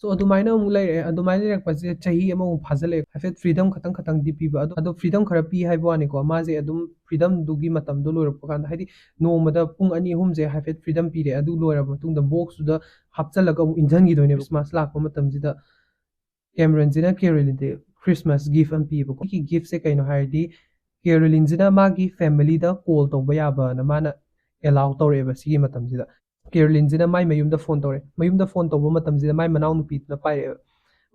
ꯁꯣ ꯑꯗꯨꯃꯥꯏꯅ ꯑꯃꯨꯛ ꯂꯩꯔꯛꯑꯦ꯫ ꯑꯗꯨꯃꯥꯏꯅ ꯂꯩꯔꯛꯄꯁꯦ ꯆꯍꯤ ꯑꯃꯃꯨꯛ ꯐꯥꯖꯤꯜꯂꯛꯑꯦ꯫ ꯍꯥꯏꯐꯦꯠ ꯐ꯭ꯔꯤꯗꯝ ꯈꯇꯪ ꯈꯇꯪꯗꯤ ꯄꯤꯕ꯫ ꯑꯗꯣ, ꯑꯗꯣ ꯐ꯭ꯔꯤꯗꯝ ꯈꯔ ꯄꯤ ꯍꯥꯏꯕ ꯋꯥꯅꯤꯀꯣ, ꯃꯥꯁꯦ ꯑꯗꯨꯝ ꯐ꯭ꯔꯤꯗꯝꯗꯨꯒꯤ ꯃꯇꯝꯗꯣ ꯂꯣꯏꯔꯛꯄ ꯀꯥꯟꯗ, ꯍꯥꯏꯗꯤ ꯅꯣꯡꯃꯗ ꯄꯨꯡ ꯑꯅꯤ ꯑꯍꯨꯝꯁꯦ ꯍꯥꯏꯐꯦꯠ ꯐ꯭ꯔꯤꯗꯝ ꯄꯤꯔꯦ꯫ ꯑꯗꯨ ꯂꯣꯏꯔꯕ ꯃꯇꯨꯡꯗ ꯕꯣꯛꯁꯇꯨꯗ ꯍꯥꯞꯆꯜꯂꯒ ꯑꯃꯨꯛ ꯏꯟꯖꯟꯈꯤꯗꯣꯏꯅꯦꯕ꯫ ꯈ꯭ꯔꯤꯁꯃꯥꯁ ꯂꯥꯛꯄ ꯃꯇꯝꯁꯤꯗ ꯀꯦꯃꯔꯟꯁꯤꯅ ꯀꯦꯔꯣꯂꯤꯟꯗ ꯈ꯭ꯔꯤꯁꯃꯥꯁ ꯒꯤꯐ ꯑꯃ ꯄꯤꯌꯦꯕꯀꯣ꯫ ꯁꯤꯒꯤ ꯒꯤꯐꯁꯦ ꯀꯩꯅꯣ ꯍꯥꯏꯔꯗꯤ, ꯀꯦꯔꯣꯂꯤꯟꯁꯤꯅ ꯃꯥꯒꯤ ꯐꯦꯃꯤꯂꯤꯗ ꯀꯣꯜ ꯇꯧꯕ ꯌꯥꯕꯅ ꯃꯥꯅ ꯑꯦꯂꯥꯎ ꯇꯧꯔꯛꯑꯦꯕ ꯁꯤꯒꯤ ꯃꯇꯝꯁꯤꯗ꯫ ꯀꯦꯔꯣꯂꯤꯟꯁꯤꯅ ꯃꯥꯏ ꯃꯌꯨꯝꯗ ꯐꯣꯟ ꯇꯧꯔꯦ꯫ ꯃꯌꯨꯝꯗ ꯐꯣꯟ ꯇꯧꯕ ꯃꯇꯝꯁꯤꯗ ꯃꯥꯏ ꯃꯅꯥꯎꯅꯨꯄꯤꯗꯨꯅ ꯄꯥꯏꯔꯛꯑꯦꯕ꯫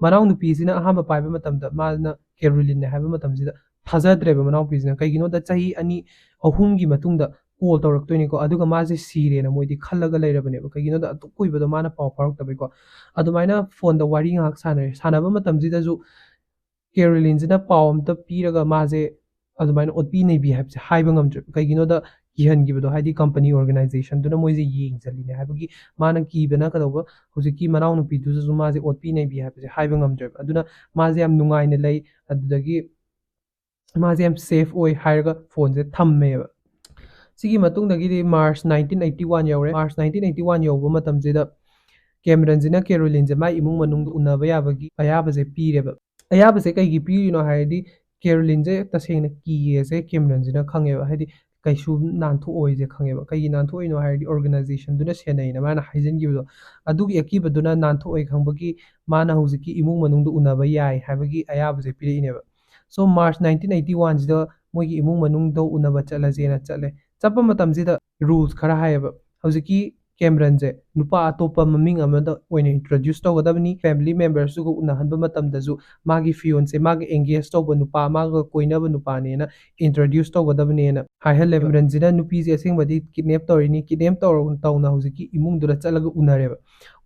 ꯃꯅꯥꯎꯅꯨꯄꯤꯁꯤꯅ ꯑꯍꯥꯟꯕ ꯄꯥꯏꯕ ꯃꯇꯝꯗ ꯃꯥꯅ ꯀꯦꯔꯣꯂꯤꯟꯅꯦ ꯍꯥꯏꯕ ꯃꯇꯝꯁꯤꯗ ꯊꯥꯖꯗ꯭ꯔꯦꯕ ꯃꯅꯥꯎꯄꯤꯁꯤꯅ꯫ ꯀꯩꯒꯤꯅꯣꯗ ꯆꯍꯤ ꯑꯅꯤ ꯑꯍꯨꯝꯒꯤ ꯃꯇꯨꯡꯗ ꯀꯣꯜ ꯇꯧꯔꯛꯇꯣꯏꯅꯤꯀꯣ, ꯑꯗꯨꯒ ꯃꯥꯁꯦ ꯁꯤꯔꯦꯅ ꯃꯣꯏꯗꯤ ꯈꯜꯂꯒ ꯂꯩꯔꯕꯅꯦꯕ꯫ ꯀꯩꯒꯤꯅꯣꯗ ꯑꯗꯨꯛ ꯀꯨꯏꯕꯗꯣ ꯃꯥꯅ ꯄꯥꯎ ꯐꯥꯎꯔꯛꯇꯕꯩꯀꯣ꯫ ꯑꯗꯨꯃꯥꯏꯅ ꯐꯣꯟꯗ ꯋꯥꯔꯤ ꯉꯥꯏꯍꯥꯛ ꯁꯥꯟꯅꯔꯦ꯫ ꯁꯥꯟꯅꯕ ꯃꯇꯝꯁꯤꯗꯁꯨ ꯀꯦꯔꯣꯂꯤꯟꯁꯤꯅ ꯄꯥꯎ ꯑꯝꯇ ꯄꯤꯔꯒ ꯃꯥꯁꯦ ꯑꯗꯨꯃꯥꯏꯅ ꯑꯣꯠꯄꯤ ꯅꯩꯕꯤ ꯍꯥꯏꯕꯁꯦ ꯍꯥꯏꯕ ꯉꯝꯗ꯭ꯔꯦꯕ꯫ ꯀꯩꯒꯤꯅꯣꯗ ꯀꯤꯍꯟꯈꯤꯕꯗꯣ, ꯍꯥꯏꯗꯤ ꯀꯝꯄꯅꯤ ꯑꯣꯔꯒꯅꯥꯏꯖꯦꯁꯟꯗꯨꯅ ꯃꯣꯏꯁꯦ ꯌꯦꯡꯁꯤꯜꯂꯤꯅꯦ ꯍꯥꯏꯕꯒꯤ ꯃꯥꯅ ꯀꯤꯕꯅ ꯀꯩꯗꯧꯕ, ꯍꯧꯖꯤꯛꯀꯤ ꯃꯅꯥꯎꯅꯨꯄꯤꯗꯨꯗꯁꯨ ꯃꯥꯁꯦ ꯑꯣꯠꯄꯤ ꯅꯩꯕꯤ ꯍꯥꯏꯕꯁꯦ ꯍꯥꯏꯕ ꯉꯝꯗ꯭ꯔꯦꯕ꯫ ꯑꯗꯨꯅ ꯃꯥꯁꯦ ꯌꯥꯝ ꯅꯨꯡꯉꯥꯏꯅ ꯂꯩ꯫ ꯑꯗꯨꯗꯒꯤ ꯃꯥꯁꯦ ꯌꯥꯝ ꯁꯦꯐ ꯑꯣꯏ ꯍꯥꯏꯔꯒ ꯐꯣꯟꯁꯦ ꯊꯝꯃꯦꯕ꯫ ꯁꯤꯒꯤ ꯃꯇꯨꯡꯗꯒꯤꯗꯤ ꯃꯥꯔꯆ ꯅꯥꯏꯟꯇꯤꯟ ꯑꯩꯠꯇꯤ ꯋꯥꯟ ꯌꯧꯔꯦ꯫ ꯃꯥꯔꯆ ꯅꯥꯏꯟꯇꯤꯟ ꯑꯩꯠꯇꯤ ꯋꯥꯟ ꯌꯧꯕ ꯃꯇꯝꯁꯤꯗ ꯀꯦꯃꯔꯟꯁꯤꯅ ꯀꯦꯔꯣꯂꯤꯟꯁꯦ ꯃꯥꯏ ꯏꯃꯨꯡ ꯃꯅꯨꯡꯗ ꯎꯅꯕ ꯌꯥꯕꯒꯤ ꯑꯌꯥꯕꯁꯦ ꯄꯤꯔꯦꯕ꯫ ꯑꯌꯥꯕꯁꯦ ꯀꯩꯒꯤ ꯄꯤꯔꯤꯅꯣ ꯍꯥꯏꯔꯗꯤ, ꯀꯦꯔꯣꯂꯤꯟꯁꯦ ꯇꯁꯦꯡꯅ ꯀꯤꯌꯦꯁꯦ ꯀꯦꯃꯔꯟꯁꯤꯅ ꯈꯪꯉꯦꯕ꯫ ꯍꯥꯏꯗꯤ ꯀꯩꯁꯨ ꯅꯥꯟꯊꯣꯛꯑꯣꯏꯁꯦ ꯈꯪꯉꯦꯕ꯫ ꯀꯩꯒꯤ ꯅꯥꯟꯊꯣꯛꯏꯅꯣ ꯍꯥꯏꯔꯗꯤ, ꯑꯣꯔꯒꯅꯥꯏꯖꯦꯁꯟꯗꯨꯅ ꯁꯦꯟꯅꯩꯅ ꯃꯥꯅ ꯍꯥꯏꯖꯤꯟꯈꯤꯕꯗꯣ, ꯑꯗꯨꯒꯤ ꯑꯀꯤꯕꯗꯨꯅ ꯅꯥꯟꯊꯣꯛꯑꯣꯏ ꯈꯪꯕꯒꯤ ꯃꯥꯅ ꯍꯧꯖꯤꯛꯀꯤ ꯏꯃꯨꯡ ꯃꯅꯨꯡꯗ ꯎꯅꯕ ꯌꯥꯏ ꯍꯥꯏꯕꯒꯤ ꯑꯌꯥꯕꯁꯦ ꯄꯤꯔꯛꯏꯅꯦꯕ꯫ ꯁꯣ ꯃꯥꯔꯆ ꯅꯥꯏꯟꯇꯤꯟ ꯑꯩꯠꯇꯤ ꯋꯥꯟꯁꯤꯗ ꯃꯣꯏꯒꯤ ꯏꯃꯨꯡ ꯃꯅꯨꯡꯗ ꯎꯅꯕ ꯆꯠꯂꯁꯦꯅ ꯆꯠꯂꯦ꯫ ꯆꯠꯄ ꯃꯇꯝꯁꯤꯗ ꯔꯨꯜꯁ ꯈꯔ ꯍꯥꯏꯌꯦꯕ꯫ ꯍꯧꯖꯤꯛꯀꯤ ꯀꯦꯃꯔꯟꯁꯦ ꯅꯨꯄꯥ ꯑꯇꯣꯞꯄ ꯃꯃꯤꯡ ꯑꯃꯗ ꯑꯣꯏꯅ ꯏꯟꯇ꯭ꯔꯣꯗ꯭ꯌꯨꯁ ꯇꯧꯒꯗꯕꯅꯤ꯫ ꯐꯦꯃꯤꯂꯤ ꯃꯦꯝꯕꯔꯁꯇꯨꯒ ꯎꯅꯍꯟꯕ ꯃꯇꯝꯗꯁꯨ ꯃꯥꯒꯤ ꯐꯤꯌꯣꯟꯁꯦ, ꯃꯥꯒ ꯑꯦꯡꯒꯦꯖ ꯇꯧꯕ ꯅꯨꯄꯥ, ꯃꯥꯒ ꯀꯣꯏꯅꯕ ꯅꯨꯄꯥꯅꯦꯅ ꯏꯟꯇ꯭ꯔꯣꯗ꯭ꯌꯨꯁ ꯇꯧꯒꯗꯕꯅꯦꯅ ꯍꯥꯏꯍꯜꯂꯦꯕ꯫ ꯀꯦꯃꯔꯟꯁꯤꯅ ꯅꯨꯄꯤꯁꯦ ꯑꯁꯦꯡꯕꯗꯤ ꯀꯤꯗꯅꯦꯞ ꯇꯧꯔꯤꯅꯤ, ꯀꯤꯗꯅꯦꯞ ꯇꯧꯔ ꯇꯧꯅ ꯍꯧꯖꯤꯛꯀꯤ ꯏꯃꯨꯡꯗꯨꯗ ꯆꯠꯂꯒ ꯎꯅꯔꯦꯕ꯫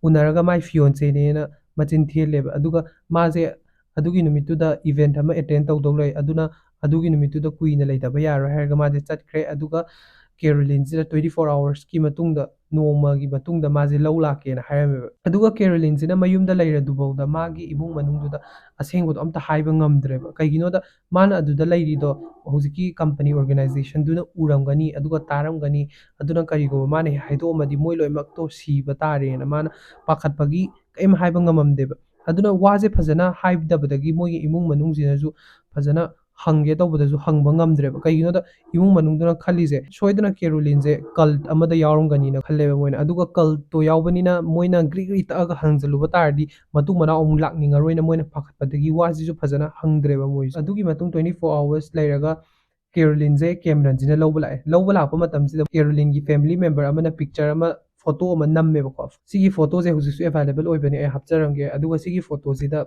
ꯎꯅꯔꯒ ꯃꯥꯏ ꯐꯤꯌꯣꯟꯁꯦꯅꯦꯅ ꯃꯆꯤꯟ ꯊꯤꯍꯜꯂꯦꯕ꯫ ꯑꯗꯨꯒ ꯃꯥꯁꯦ ꯑꯗꯨꯒꯤ ꯅꯨꯃꯤꯠꯇꯨꯗ ꯏꯚꯦꯟꯠ ꯑꯃ ꯑꯦꯇꯦꯟ ꯇꯧꯗꯧ ꯂꯩ, ꯑꯗꯨꯅ ꯑꯗꯨꯒꯤ ꯅꯨꯃꯤꯠꯇꯨꯗ ꯀꯨꯏꯅ ꯂꯩꯇꯕ ꯌꯥꯔꯣꯏ ꯍꯥꯏꯔꯒ ꯃꯥꯁꯦ ꯆꯠꯈ꯭ꯔꯦ꯫ ꯑꯗꯨꯒ ꯀꯦꯔꯣꯂꯤꯟꯁꯤꯗ twenty four hours ꯀꯤ ꯃꯇꯨꯡꯗ, ꯅꯣꯡꯃꯒꯤ ꯃꯇꯨꯡꯗ ꯃꯥꯁꯦ ꯂꯧ ꯂꯥꯛꯀꯦꯅ ꯍꯥꯏꯔꯝꯃꯦꯕ꯫ ꯑꯗꯨꯒ ꯀꯦꯔꯣꯂꯤꯟꯁꯤꯅ ꯃꯌꯨꯝꯗ ꯂꯩꯔꯗꯨꯐꯥꯎꯗ ꯃꯥꯒꯤ ꯏꯃꯨꯡ ꯃꯅꯨꯡꯗꯨꯗ ꯑꯁꯦꯡꯕꯗꯣ ꯑꯝꯇ ꯍꯥꯏꯕ ꯉꯝꯗ꯭ꯔꯦꯕ꯫ ꯀꯩꯒꯤꯅꯣꯗ ꯃꯥꯅ ꯑꯗꯨꯗ ꯂꯩꯔꯤꯗꯣ ꯍꯧꯖꯤꯛꯀꯤ ꯀꯝꯄꯅꯤ ꯑꯣꯔꯒꯅꯥꯏꯖꯦꯁꯟꯗꯨꯅ ꯎꯔꯝꯒꯅꯤ, ꯑꯗꯨꯒ ꯇꯥꯔꯝꯒꯅꯤ꯫ ꯑꯗꯨꯅ ꯀꯔꯤꯒꯨꯝꯕ ꯃꯥꯅ ꯍꯦꯛ ꯍꯥꯏꯗꯣꯛꯑꯝꯃꯗꯤ ꯃꯣꯏ ꯂꯣꯏꯅꯃꯛꯇꯣ ꯁꯤꯕ ꯇꯥꯔꯦꯅ ꯃꯥꯅ ꯄꯥꯈꯠꯄꯒꯤ ꯀꯔꯤꯝ ꯍꯥꯏꯕ ꯉꯝꯃꯝꯗꯦꯕ꯫ ꯑꯗꯨꯅ ꯋꯥꯁꯦ ꯐꯖꯅ ꯍꯥꯏꯗꯕꯗꯒꯤ ꯃꯣꯏꯒꯤ ꯏꯃꯨꯡ ꯃꯅꯨꯡꯁꯤꯅꯁꯨ ꯐꯖꯅ ꯍꯪꯒꯦ ꯇꯧꯕꯗꯁꯨ ꯍꯪꯕ ꯉꯝꯗ꯭ꯔꯦꯕ꯫ ꯀꯩꯒꯤꯅꯣꯗ ꯏꯃꯨꯡ ꯃꯅꯨꯡꯗꯨꯅ ꯈꯜꯂꯤꯁꯦ ꯁꯣꯏꯗꯅ ꯀꯦꯔꯣꯂꯤꯟꯁꯦ ꯀꯜꯠ ꯑꯃꯗ ꯌꯥꯎꯔꯝꯒꯅꯤꯅ ꯈꯜꯂꯦꯕ ꯃꯣꯏꯅ꯫ ꯑꯗꯨꯒ ꯀꯜꯠꯇꯣ ꯌꯥꯎꯕꯅꯤꯅ ꯃꯣꯏꯅ ꯒ꯭ꯔꯤ ꯒ꯭ꯔꯤ ꯇꯛꯑꯒ ꯍꯪꯖꯜꯂꯨꯕ ꯇꯥꯔꯗꯤ ꯃꯇꯨꯡ ꯃꯅꯥꯎ ꯑꯃꯨꯛ ꯂꯥꯛꯅꯤꯡꯉꯔꯣꯏꯅ ꯃꯣꯏꯅ ꯄꯥꯈꯠꯄꯗꯒꯤ ꯋꯥꯁꯤꯁꯨ ꯐꯖꯅ ꯍꯪꯗ꯭ꯔꯦꯕ ꯃꯣꯏꯁꯦ꯫ ꯑꯗꯨꯒꯤ ꯃꯇꯨꯡ twenty four hours ꯂꯩꯔꯒ ꯀꯦꯔꯣꯂꯤꯟꯁꯦ ꯀꯦꯃꯔꯟꯁꯤꯅ ꯂꯧꯕ ꯂꯥꯛꯑꯦ꯫ ꯂꯧꯕ ꯂꯥꯛꯄ ꯃꯇꯝꯁꯤꯗ ꯀꯦꯔꯣꯂꯤꯟꯒꯤ ꯐꯦꯃꯤꯂꯤ ꯃꯦꯝꯕꯔ ꯑꯃꯅ ꯄꯤꯛꯆꯔ ꯑꯃ, ꯐꯣꯇꯣ ꯑꯃ ꯅꯝꯃꯦꯕꯀꯣ꯫ ꯁꯤꯒꯤ ꯐꯣꯇꯣꯁꯦ ꯍꯧꯖꯤꯛꯁꯨ ꯑꯦꯚꯥꯏꯂꯦꯕꯜ ꯑꯣꯏꯕꯅꯦ, ꯑꯩ ꯍꯥꯞꯆꯔꯝꯒꯦ꯫ ꯑꯗꯨꯒ ꯁꯤꯒꯤ ꯐꯣꯇꯣꯁꯤꯗ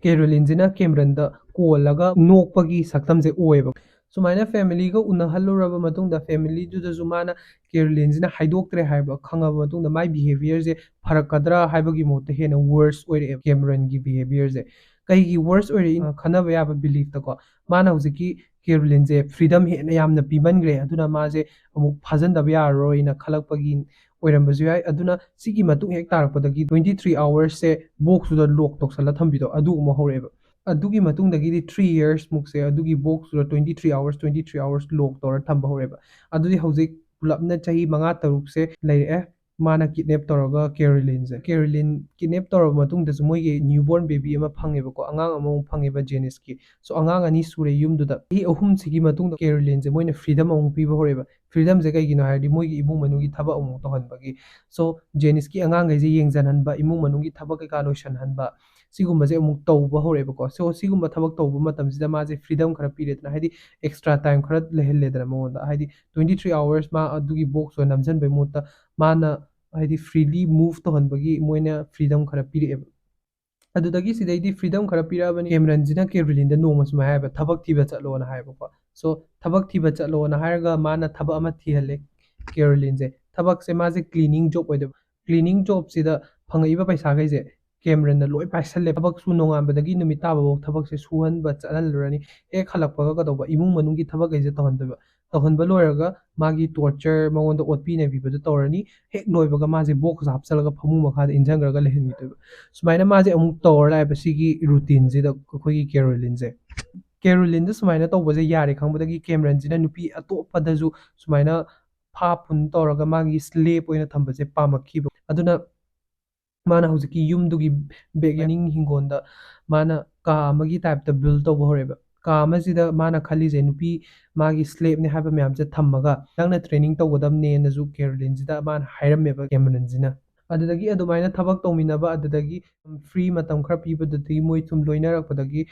ꯀꯦꯔꯣꯂꯤꯟꯁꯤꯅ ꯀꯦꯃꯔꯟꯗ ꯀꯣꯜꯂꯒ ꯅꯣꯛꯄꯒꯤ ꯁꯛꯇꯝꯁꯦ ꯑꯣꯏꯌꯦꯕ꯫ ꯁꯨꯃꯥꯏꯅ ꯐꯦꯃꯤꯂꯤꯒ ꯎꯅꯍꯜꯂꯨꯔꯕ ꯃꯇꯨꯡꯗ ꯐꯦꯃꯤꯂꯤꯗꯨꯗꯁꯨ ꯃꯥꯅ ꯀꯦꯔꯣꯂꯤꯟꯁꯤꯅ ꯍꯥꯏꯗꯣꯛꯇ꯭ꯔꯦ ꯍꯥꯏꯕ ꯈꯪꯉꯕ ꯃꯇꯨꯡꯗ ꯃꯥꯏ ꯕꯤꯍꯦꯕꯤꯌꯔꯁꯦ ꯐꯔꯛꯀꯗ꯭ꯔꯥ ꯍꯥꯏꯕꯒꯤ ꯃꯍꯨꯠꯇ ꯍꯦꯟꯅ ꯋꯔꯁ ꯑꯣꯏꯔꯛꯑꯦꯕ ꯀꯦꯃꯔꯟꯒꯤ ꯕꯤꯍꯦꯕꯤꯌꯔꯁꯦ꯫ ꯀꯩꯒꯤ ꯋꯔꯁ ꯑꯣꯏꯔꯛꯏꯅꯣ ꯈꯟꯅꯕ ꯌꯥꯕ ꯕꯤꯂꯤꯐꯇꯀꯣ, ꯃꯥꯅ ꯍꯧꯖꯤꯛꯀꯤ ꯀꯦꯔꯣꯂꯤꯟꯁꯦ ꯐ꯭ꯔꯤꯗꯝ ꯍꯦꯟꯅ ꯌꯥꯝꯅ ꯄꯤꯃꯟꯈ꯭ꯔꯦ, ꯑꯗꯨꯅ ꯃꯥꯁꯦ ꯑꯃꯨꯛ ꯐꯥꯖꯤꯟꯗꯕ ꯌꯥꯔꯔꯣꯏꯅ ꯈꯜꯂꯛꯄꯒꯤ ꯑꯣꯏꯔꯝꯕꯁꯨ ꯌꯥꯏ꯫ ꯑꯗꯨꯅ ꯁꯤꯒꯤ ꯃꯇꯨꯡ ꯍꯦꯛ ꯇꯥꯔꯛꯄꯗꯒꯤ twenty three hours ꯁꯦ ꯕꯣꯛꯁꯇꯨꯗ ꯂꯣꯛ ꯇꯧꯁꯜꯂ ꯊꯝꯕꯤꯗꯣ ꯑꯗꯨꯒꯨꯝꯕ ꯍꯧꯔꯛꯑꯦꯕ꯫ ꯑꯗꯨꯒꯤ ꯃꯇꯨꯡꯗꯒꯤꯗꯤ three years ꯃꯨꯛꯁꯦ ꯑꯗꯨꯒꯤ ꯕꯣꯛꯁꯇꯨꯗ twenty three hours, twenty three hours ꯂꯣꯛ ꯇꯧꯔ ꯊꯝꯕ ꯍꯧꯔꯛꯑꯦꯕ꯫ ꯑꯗꯨꯗꯤ ꯍꯧꯖꯤꯛ ꯄꯨꯂꯞꯅ ꯆꯍꯤ ꯃꯉꯥ ꯇꯔꯨꯛꯁꯦ ꯂꯩꯔꯛꯑꯦ꯫ ꯃꯥꯅ ꯀꯤꯗꯅꯦꯞ ꯇꯧꯔꯒ ꯀꯦꯔꯣꯂꯤꯟꯁꯦ, ꯀꯦꯔꯣꯂꯤꯟ ꯀꯤꯗꯅꯦꯞ ꯇꯧꯔꯕ ꯃꯇꯨꯡꯗꯁꯨ ꯃꯣꯏꯒꯤ ꯅ꯭ꯌꯨꯕꯣꯔꯟ ꯕꯦꯕꯤ ꯑꯃ ꯐꯪꯉꯦꯕꯀꯣ, ꯑꯉꯥꯡ ꯑꯃꯃꯨꯛ ꯐꯪꯉꯦꯕ ꯖꯦꯅꯤꯁꯀꯤ꯫ ꯁꯣ ꯑꯉꯥꯡ ꯑꯅꯤ ꯁꯨꯔꯦ ꯌꯨꯝꯗꯨꯗ꯫ ꯆꯍꯤ ꯑꯍꯨꯝꯁꯤꯒꯤ ꯃꯇꯨꯡꯗ ꯀꯦꯔꯣꯂꯤꯟꯁꯦ ꯃꯣꯏꯅ ꯐ꯭ꯔꯤꯗꯝ ꯑꯃꯨꯛ ꯄꯤꯕ ꯍꯧꯔꯛꯑꯦꯕ꯫ ꯐ꯭ꯔꯤꯗꯝꯁꯦ ꯀꯩꯒꯤꯅꯣ ꯍꯥꯏꯔꯗꯤ ꯃꯣꯏꯒꯤ ꯏꯃꯨꯡ ꯃꯅꯨꯡꯒꯤ ꯊꯕꯛ ꯑꯃꯨꯛ ꯇꯧꯍꯟꯕꯒꯤ꯫ ꯁꯣ ꯖꯦꯅꯤꯁꯀꯤ ꯑꯉꯥꯡꯈꯩꯁꯦ ꯌꯦꯡꯁꯤꯟꯍꯟꯕ, ꯏꯃꯨꯡ ꯃꯅꯨꯡꯒꯤ ꯊꯕꯛ ꯀꯩꯀꯥ ꯂꯣꯏꯁꯤꯟꯍꯟꯕ, ꯁꯤꯒꯨꯝꯕꯁꯦ ꯑꯃꯨꯛ ꯇꯧꯕ ꯍꯧꯔꯛꯑꯦꯕꯀꯣ꯫ ꯁꯣ ꯁꯤꯒꯨꯝꯕ ꯊꯕꯛ ꯇꯧꯕ ꯃꯇꯝꯁꯤꯗ ꯃꯥꯁꯦ ꯐ꯭ꯔꯤꯗꯝ ꯈꯔ ꯄꯤꯔꯦꯗꯅ, ꯍꯥꯏꯗꯤ ꯑꯦꯛꯁꯇ꯭ꯔꯥ ꯇꯥꯏꯝ ꯈꯔ ꯂꯩꯍꯜꯂꯦꯗꯅ ꯃꯉꯣꯟꯗ꯫ ꯍꯥꯏꯗꯤ twenty three hours ꯃꯥ ꯑꯗꯨꯒꯤ ꯕꯣꯛꯁꯇꯣ ꯅꯝꯁꯤꯟꯕꯩ ꯃꯍꯨꯠꯇ ꯃꯥꯅ ꯍꯥꯏꯗꯤ freely move ꯇꯧꯍꯟꯕꯒꯤ ꯃꯣꯏꯅ freedom ꯈꯔ ꯄꯤꯔꯛꯑꯦꯕ꯫ ꯑꯗꯨꯗꯒꯤ ꯁꯤꯗꯩꯗꯤ freedom ꯈꯔ ꯄꯤꯔꯛꯑꯕꯅꯤ꯫ ꯀꯦꯃꯔꯟꯁꯤꯅ ꯀꯦꯔꯣꯂꯤꯟꯗ ꯅꯣꯡꯃ ꯁꯨꯃꯥꯏꯅ ꯍꯥꯏꯕ, "ꯊꯕꯛ ꯊꯤꯕ ꯆꯠꯂꯣꯅ" ꯍꯥꯏꯕꯀꯣ꯫ So ꯊꯕꯛ ꯊꯤꯕ ꯆꯠꯂꯣꯅ ꯍꯥꯏꯔꯒ ꯃꯥꯅ ꯊꯕꯛ ꯑꯃ ꯊꯤꯍꯜꯂꯦ ꯀꯦꯔꯣꯂꯤꯟꯁꯦ꯫ ꯊꯕꯛꯁꯦ ꯃꯥꯁꯦ cleaning job ꯑꯣꯏꯗꯣꯏꯕ꯫ Cleaning jobꯁꯤꯗ ꯐꯪꯉꯛꯏꯕ ꯄꯩꯁꯥꯈꯩꯁꯦ ꯀꯦꯃꯔꯟꯅ ꯂꯣꯏ ꯄꯥꯏꯁꯜꯂꯦ꯫ ꯊꯕꯛꯁꯨ ꯅꯣꯡꯉꯥꯟꯕꯗꯒꯤ ꯅꯨꯃꯤꯠ ꯇꯥꯕꯐꯥꯎ ꯊꯕꯛꯁꯦ ꯁꯨꯍꯟꯕ ꯆꯠꯍꯜꯂꯨꯔꯅꯤ꯫ ꯍꯦꯛ ꯍꯜꯂꯛꯄꯒ ꯀꯩꯗꯧꯕ, ꯏꯃꯨꯡ ꯃꯅꯨꯡꯒꯤ ꯊꯕꯛꯈꯩꯁꯦ ꯇꯧꯍꯟꯗꯣꯏꯕ꯫ ꯇꯧꯍꯟꯕ ꯂꯣꯏꯔꯒ ꯃꯥꯒꯤ torture, ꯃꯉꯣꯟꯗ ꯑꯣꯠꯄꯤ ꯅꯩꯕꯤꯕꯗꯣ ꯇꯧꯔꯅꯤ꯫ ꯍꯦꯛ ꯂꯣꯏꯕꯒ ꯃꯥꯁꯦ box ꯍꯥꯞꯆꯜꯂꯒ ꯐꯃꯨꯡ ꯃꯈꯥꯗ ꯏꯟꯖꯟꯈ꯭ꯔꯒ ꯂꯩꯍꯟꯈꯤꯗꯣꯏꯕ꯫ ꯁꯨꯃꯥꯏꯅ ꯃꯥꯁꯦ ꯑꯃꯨꯛ ꯇꯧꯔ ꯂꯥꯛꯑꯦꯕ ꯁꯤꯒꯤ routineꯁꯤꯗ ꯑꯩꯈꯣꯏꯒꯤ ꯀꯦꯔꯣꯂꯤꯟꯁꯦ꯫ ꯀꯦꯔꯣꯂꯤꯟꯗ ꯁꯨꯃꯥꯏꯅ ꯇꯧꯕꯁꯦ ꯌꯥꯔꯦ ꯈꯪꯕꯗꯒꯤ ꯀꯦꯃꯔꯟꯁꯤꯅ ꯅꯨꯄꯤ ꯑꯇꯣꯞꯄꯗꯁꯨ ꯁꯨꯃꯥꯏꯅ ꯐꯥ ꯄꯨꯟ ꯇꯧꯔꯒ ꯃꯥꯒꯤ slave ꯑꯣꯏꯅ ꯊꯝꯕꯁꯦ ꯄꯥꯝꯃꯛꯈꯤꯕ꯫ ꯑꯗꯨꯅ ꯃꯥꯅ ꯍꯧꯖꯤꯛꯀꯤ ꯌꯨꯝꯗꯨꯒꯤ back ꯃꯅꯤꯡ ꯍꯤꯡꯒꯣꯜꯗ ꯃꯥꯅ ꯀꯥ ꯑꯃꯒꯤ typeꯇ build ꯇꯧꯕ ꯍꯧꯔꯛꯑꯦꯕ꯫ ꯀꯥ ꯑꯃꯁꯤꯗ ꯃꯥꯅ ꯈꯜꯂꯤꯁꯦ ꯅꯨꯄꯤ ꯃꯥꯒꯤ slaveꯅꯦ ꯍꯥꯏꯕ ꯃꯌꯥꯝꯁꯦ ꯊꯝꯃꯒ ꯅꯪꯅ training ꯇꯧꯒꯗꯕꯅꯦꯅꯁꯨ ꯀꯦꯔꯣꯂꯤꯟꯁꯤꯗ ꯃꯥꯅ ꯍꯥꯏꯔꯝꯃꯦꯕ ꯀꯦꯃꯔꯟꯁꯤꯅ꯫ ꯑꯗꯨꯗꯒꯤ ꯑꯗꯨꯃꯥꯏꯅ ꯊꯕꯛ ꯇꯧꯃꯤꯟꯅꯕ, ꯑꯗꯨꯗꯒꯤ free ꯃꯇꯝ ꯈꯔ ꯄꯤꯕꯗꯨꯗꯒꯤ ꯃꯣꯏ ꯁꯨꯝ ꯂꯣꯏꯅꯔꯛꯄꯗꯒꯤ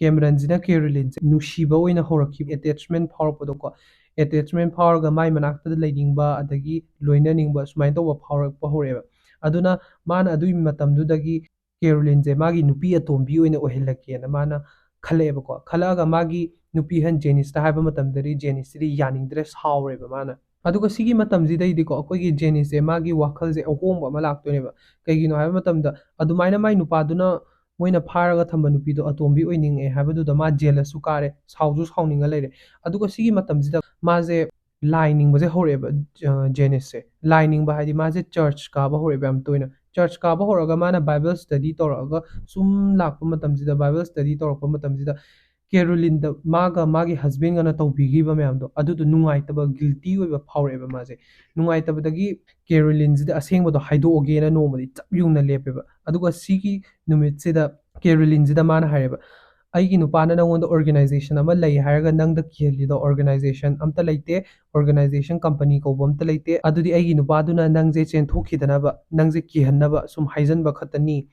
ꯀꯦꯃꯔꯟꯁꯤꯅ ꯀꯦꯔꯣꯂꯤꯟꯁꯦ ꯅꯨꯡꯁꯤꯕ ꯑꯣꯏꯅ ꯍꯧꯔꯛꯈꯤꯕ, attachment ꯐꯥꯎꯔꯛꯄꯗꯣꯀꯣ꯫ Attachment ꯐꯥꯎꯔꯒ ꯃꯥꯏ ꯃꯅꯥꯛꯇ ꯂꯩꯅꯤꯡꯕ, ꯑꯗꯒꯤ ꯂꯣꯏꯅꯅꯤꯡꯕ ꯁꯨꯃꯥꯏꯅ ꯇꯧꯕ ꯐꯥꯎꯔꯛꯄ ꯍꯧꯔꯛꯑꯦꯕ꯫ ꯑꯗꯨꯅ ꯃꯥꯅ ꯑꯗꯨꯒꯤ ꯃꯇꯝꯗꯨꯗꯒꯤ ꯀꯦꯔꯣꯂꯤꯟꯁꯦ ꯃꯥꯒꯤ ꯅꯨꯄꯤ ꯑꯇꯣꯝꯕꯤ ꯑꯣꯏꯅ ꯑꯣꯏꯍꯜꯂꯛꯀꯦꯅ ꯃꯥꯅ ꯈꯜꯂꯛꯑꯦꯕꯀꯣ꯫ ꯈꯜꯂꯛꯑꯒ ꯃꯥꯒꯤ ꯅꯨꯄꯤ ꯑꯍꯟ ꯖꯦꯅꯤꯁꯇ ꯍꯥꯏꯕ ꯃꯇꯝꯗꯗꯤ ꯖꯦꯅꯤꯁꯁꯤꯗꯤ ꯌꯥꯅꯤꯡꯗ꯭ꯔꯦ, ꯁꯥꯎꯔꯦꯕ ꯃꯥꯅ꯫ ꯑꯗꯨꯒ ꯁꯤꯒꯤ ꯃꯇꯝꯁꯤꯗꯩꯗꯤꯀꯣ ꯑꯩꯈꯣꯏꯒꯤ ꯖꯦꯅꯤꯁꯁꯦ ꯃꯥꯒꯤ ꯋꯥꯈꯜꯁꯦ ꯑꯍꯣꯡꯕ ꯑꯃ ꯂꯥꯛꯇꯣꯏꯅꯦꯕ꯫ ꯀꯩꯒꯤꯅꯣ ꯍꯥꯏꯕ ꯃꯇꯝꯗ ꯑꯗꯨꯃꯥꯏꯅ ꯃꯥꯏ ꯅꯨꯄꯥꯗꯨꯅ ꯃꯣꯏꯅ ꯐꯥꯔꯒ ꯊꯝꯕ ꯅꯨꯄꯤꯗꯣ ꯑꯇꯣꯝꯕꯤ ꯑꯣꯏꯅꯤꯡꯉꯦ ꯍꯥꯏꯕꯗꯨꯗ ꯃꯥ jealousꯁꯨ ꯀꯥꯔꯦ, ꯁꯥꯎꯁꯨ ꯁꯥꯎꯅꯤꯡꯉ ꯂꯩꯔꯦ꯫ ꯑꯗꯨꯒ ꯁꯤꯒꯤ ꯃꯇꯝꯁꯤꯗ ꯃꯥꯁꯦ ꯂꯥꯏ ꯅꯤꯡꯕꯁꯦ ꯍꯧꯔꯛꯑꯦꯕ, ꯑ, ꯖꯦꯅꯤꯁꯁꯦ꯫ ꯂꯥꯏ ꯅꯤꯡꯕ ꯍꯥꯏꯗꯤ ꯃꯥꯁꯦ church ꯀꯥꯕ ꯍꯧꯔꯛꯑꯦꯕ ꯌꯥꯝ ꯇꯣꯏꯅ꯫ Church ꯀꯥꯕ ꯍꯧꯔꯛꯑꯒ ꯃꯥꯅ Bible study ꯇꯧꯔꯛꯑꯒ ꯁꯨꯝ ꯂꯥꯛꯄ ꯃꯇꯝꯁꯤꯗ, Bible study ꯇꯧꯔꯛꯄ ꯃꯇꯝꯁꯤꯗ ꯀꯦꯔꯣꯂꯤꯟꯗ ꯃꯥꯒ ꯃꯥꯒꯤ husbandꯒꯅ ꯇꯧꯕꯤꯈꯤꯕ ꯃꯌꯥꯝꯗꯣ ꯑꯗꯨꯗꯣ ꯅꯨꯡꯉꯥꯏꯇꯕ, guilty ꯑꯣꯏꯕ ꯐꯥꯎꯔꯛꯑꯦꯕ ꯃꯥꯁꯦ꯫ ꯅꯨꯡꯉꯥꯏꯇꯕꯗꯒꯤ ꯀꯦꯔꯣꯂꯤꯟꯁꯤꯗ ꯑꯁꯦꯡꯕꯗꯣ ꯍꯥꯏꯗꯣꯛꯑꯒꯦꯅ ꯅꯣꯡꯃꯗꯤ ꯆꯞ ꯌꯨꯡꯅ ꯂꯦꯞꯄꯦꯕ꯫ ꯑꯗꯨꯒ ꯁꯤꯒꯤ ꯅꯨꯃꯤꯠꯁꯤꯗ ꯀꯦꯔꯣꯂꯤꯟꯁꯤꯗ ꯃꯥꯅ ꯍꯥꯏꯔꯦꯕ, "ꯑꯩꯒꯤ ꯅꯨꯄꯥꯅ ꯅꯪꯉꯣꯟꯗ organization ꯑꯃ ꯂꯩ ꯍꯥꯏꯔꯒ ꯅꯪꯗ ꯀꯤꯍꯜꯂꯤꯗꯣ, organization ꯑꯝꯇ ꯂꯩꯇꯦ, organization company ꯀꯧꯕ ꯑꯝꯇ ꯂꯩꯇꯦ꯫ ꯑꯗꯨꯗꯤ ꯑꯩꯒꯤ ꯅꯨꯄꯥꯗꯨꯅ ꯅꯪꯁꯦ ꯆꯦꯟꯊꯣꯛꯈꯤꯗꯅꯕ, ꯅꯪꯁꯦ ꯀꯤꯍꯟꯅꯕ ꯁꯨꯝ ꯍꯥꯏꯖꯟꯕ ꯈꯛꯇꯅꯤ꯫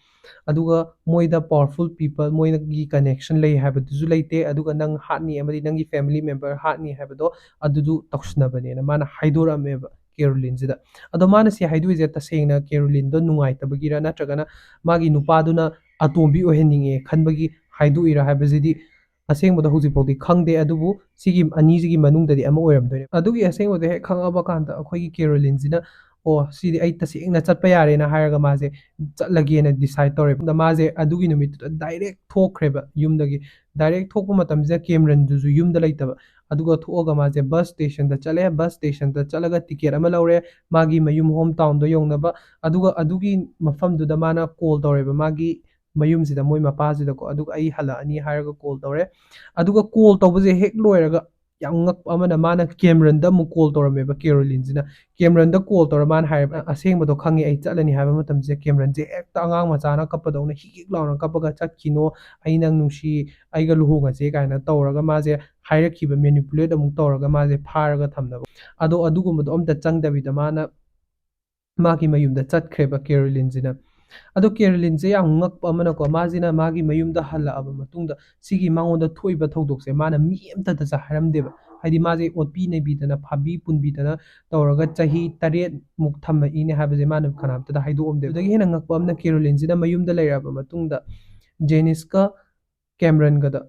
ꯑꯗꯨꯒ ꯃꯣꯏꯗ powerful people, ꯃꯣꯏꯒꯤ connection ꯂꯩ ꯍꯥꯏꯕꯗꯨꯁꯨ ꯂꯩꯇꯦ꯫ ꯑꯗꯨꯒ ꯅꯪ ꯍꯥꯠꯅꯤ ꯑꯃꯗꯤ ꯅꯪꯒꯤ family member ꯍꯥꯠꯅꯤ ꯍꯥꯏꯕꯗꯣ ꯑꯗꯨꯗꯨ ꯇꯧꯁꯤꯟꯅꯕꯅꯦꯅ" ꯃꯥꯅ ꯍꯥꯏꯗꯣꯔꯛꯑꯝꯃꯦꯕ ꯀꯦꯔꯣꯂꯤꯟꯁꯤꯗ꯫ ꯑꯗꯣ ꯃꯥꯅ ꯁꯤ ꯍꯥꯏꯗꯣꯛꯏꯁꯦ ꯇꯁꯦꯡꯅ ꯀꯦꯔꯣꯂꯤꯟꯗꯣ ꯅꯨꯡꯉꯥꯏꯇꯕꯒꯤꯔ ꯅꯠꯇ꯭ꯔꯒꯅ ꯃꯥꯒꯤ ꯅꯨꯄꯥꯗꯨꯅ ꯑꯇꯣꯝꯕꯤ ꯑꯣꯏꯍꯟꯅꯤꯡꯉꯦ ꯈꯟꯕꯒꯤ ꯍꯥꯏꯗꯣꯛꯏꯔꯥ ꯍꯥꯏꯕꯁꯤꯗꯤ ꯑꯁꯦꯡꯕꯗ ꯍꯧꯖꯤꯛꯐꯥꯎꯗꯤ ꯈꯪꯗꯦ꯫ ꯑꯗꯨꯕꯨ ꯁꯤꯒꯤ ꯑꯅꯤꯁꯤꯒꯤ ꯃꯅꯨꯡꯗꯗꯤ ꯑꯃ ꯑꯣꯏꯔꯝꯗꯣꯏꯅꯦ꯫ ꯑꯗꯨꯒꯤ ꯑꯁꯦꯡꯕꯗꯣ ꯍꯦꯛ ꯈꯪꯉꯛꯑꯕ ꯀꯥꯟꯗ ꯑꯩꯈꯣꯏꯒꯤ ꯀꯦꯔꯣꯂꯤꯟꯁꯤꯅ, "ꯑꯣ, ꯁꯤꯗꯤ ꯑꯩ ꯇꯁꯦꯡꯅ ꯆꯠꯄ ꯌꯥꯔꯦꯅ" ꯍꯥꯏꯔꯒ ꯃꯥꯁꯦ ꯆꯠꯂꯒꯦꯅ decide ꯇꯧꯔꯦꯕ꯫ ꯑꯗ ꯃꯥꯁꯦ ꯑꯗꯨꯒꯤ ꯅꯨꯃꯤꯠꯇꯨꯗ direct ꯊꯣꯛꯈ꯭ꯔꯦꯕ ꯌꯨꯝꯗꯒꯤ꯫ Direct ꯊꯣꯛꯄ ꯃꯇꯝꯁꯤꯗ ꯀꯦꯝꯔꯟꯗꯨꯁꯨ ꯌꯨꯝꯗ ꯂꯩꯇꯕ꯫ ꯑꯗꯨꯒ ꯊꯣꯛꯑꯒ ꯃꯥꯁꯦ bus stationꯗ ꯆꯠꯂꯦ꯫ Bus stationꯗ ꯆꯠꯂꯒ ticket ꯑꯃ ꯂꯧꯔꯦ ꯃꯥꯒꯤ ꯃꯌꯨꯝ home townꯗꯣ ꯌꯧꯅꯕ꯫ ꯑꯗꯨꯒ ꯑꯗꯨꯒꯤ ꯃꯐꯝꯗꯨꯗ ꯃꯥꯅ call ꯇꯧꯔꯦꯕ ꯃꯥꯒꯤ ꯃꯌꯨꯝꯁꯤꯗ, ꯃꯣꯏ ꯃꯄꯥꯁꯤꯗꯀꯣ꯫ ꯑꯗꯨꯒ "ꯑꯩ ꯍꯜꯂꯛꯑꯅꯤ" ꯍꯥꯏꯔꯒ call ꯇꯧꯔꯦ꯫ ꯑꯗꯨꯒ call ꯇꯧꯕꯁꯦ ꯍꯦꯛ ꯂꯣꯏꯔꯒ ꯌꯥꯝ ꯉꯛꯄ ꯑꯃꯅ ꯃꯥꯅ ꯀꯦꯝꯔꯟꯗ ꯑꯃꯨꯛ call ꯇꯧꯔꯝꯃꯦꯕ ꯀꯦꯔꯣꯂꯤꯟꯁꯤꯅ꯫ ꯀꯦꯝꯔꯟꯗ call ꯇꯧꯔ ꯃꯥꯅ ꯍꯥꯏꯔꯦꯕ, "ꯑꯁꯦꯡꯕꯗꯣ ꯈꯪꯉꯦ, ꯑꯩ ꯆꯠꯂꯅꯤ" ꯍꯥꯏꯕ ꯃꯇꯝꯁꯤꯗ ꯀꯦꯝꯔꯟꯁꯦ ꯍꯦꯛꯇ ꯑꯉꯥꯡ ꯃꯆꯥꯅ ꯀꯞꯄꯗꯧꯅ ꯍꯤꯛ ꯍꯤꯛ ꯂꯥꯎꯅ ꯀꯞꯄꯒ, "ꯆꯠꯈꯤꯅꯣ, ꯑꯩ ꯅꯪ ꯅꯨꯡꯁꯤ, ꯑꯩꯒ ꯂꯨꯍꯣꯡꯉꯁꯦ" ꯀꯥꯏꯅ ꯇꯧꯔꯒ ꯃꯥꯁꯦ ꯍꯥꯏꯔꯛꯈꯤꯕ, manipulate ꯑꯃꯨꯛ ꯇꯧꯔꯒ ꯃꯥꯁꯦ ꯐꯥꯔꯒ ꯊꯝꯅꯕ꯫ ꯑꯗꯣ ꯑꯗꯨꯒꯨꯝꯕꯗꯣ ꯑꯝꯇ ꯆꯪꯗꯕꯤꯗ ꯃꯥꯅ ꯃꯥꯒꯤ ꯃꯌꯨꯝꯗ ꯆꯠꯈ꯭ꯔꯦꯕ ꯀꯦꯔꯣꯂꯤꯟꯁꯤꯅ꯫ ꯑꯗꯣ ꯀꯦꯔꯣꯂꯤꯟꯁꯦ ꯌꯥꯝ ꯉꯛꯄ ꯑꯃꯅꯀꯣ, ꯃꯥꯁꯤꯅ ꯃꯥꯒꯤ ꯃꯌꯨꯝꯗ ꯍꯜꯂꯛꯑꯕ ꯃꯇꯨꯡꯗ ꯁꯤꯒꯤ ꯃꯉꯣꯟꯗ ꯊꯣꯛꯏꯕ ꯊꯧꯗꯣꯛꯁꯦ ꯃꯥꯅ ꯃꯤ ꯑꯝꯇꯗꯁꯨ ꯍꯥꯏꯔꯝꯗꯦꯕ꯫ ꯍꯥꯏꯗꯤ ꯃꯥꯁꯦ ꯑꯣꯠꯄꯤ ꯅꯩꯕꯤꯗꯅ, ꯐꯥꯕꯤ ꯄꯨꯟꯕꯤꯗꯅ ꯇꯧꯔꯒ ꯆꯍꯤ ꯇꯔꯦꯠꯃꯨꯛ ꯊꯝꯃꯛꯏꯅꯦ ꯍꯥꯏꯕꯁꯦ ꯃꯥꯅ ꯀꯅꯥꯝꯇꯗ ꯍꯥꯏꯗꯣꯛꯑꯝꯗꯦꯕ꯫ ꯑꯗꯒꯤ ꯍꯦꯟꯅ ꯉꯛꯄ ꯑꯃꯅ ꯀꯦꯔꯣꯂꯤꯟꯁꯤꯅ ꯃꯌꯨꯝꯗ ꯂꯩꯔꯛꯑꯕ ꯃꯇꯨꯡꯗ ꯖꯦꯅꯤꯁꯀ ꯀꯦꯝꯔꯟꯒꯗ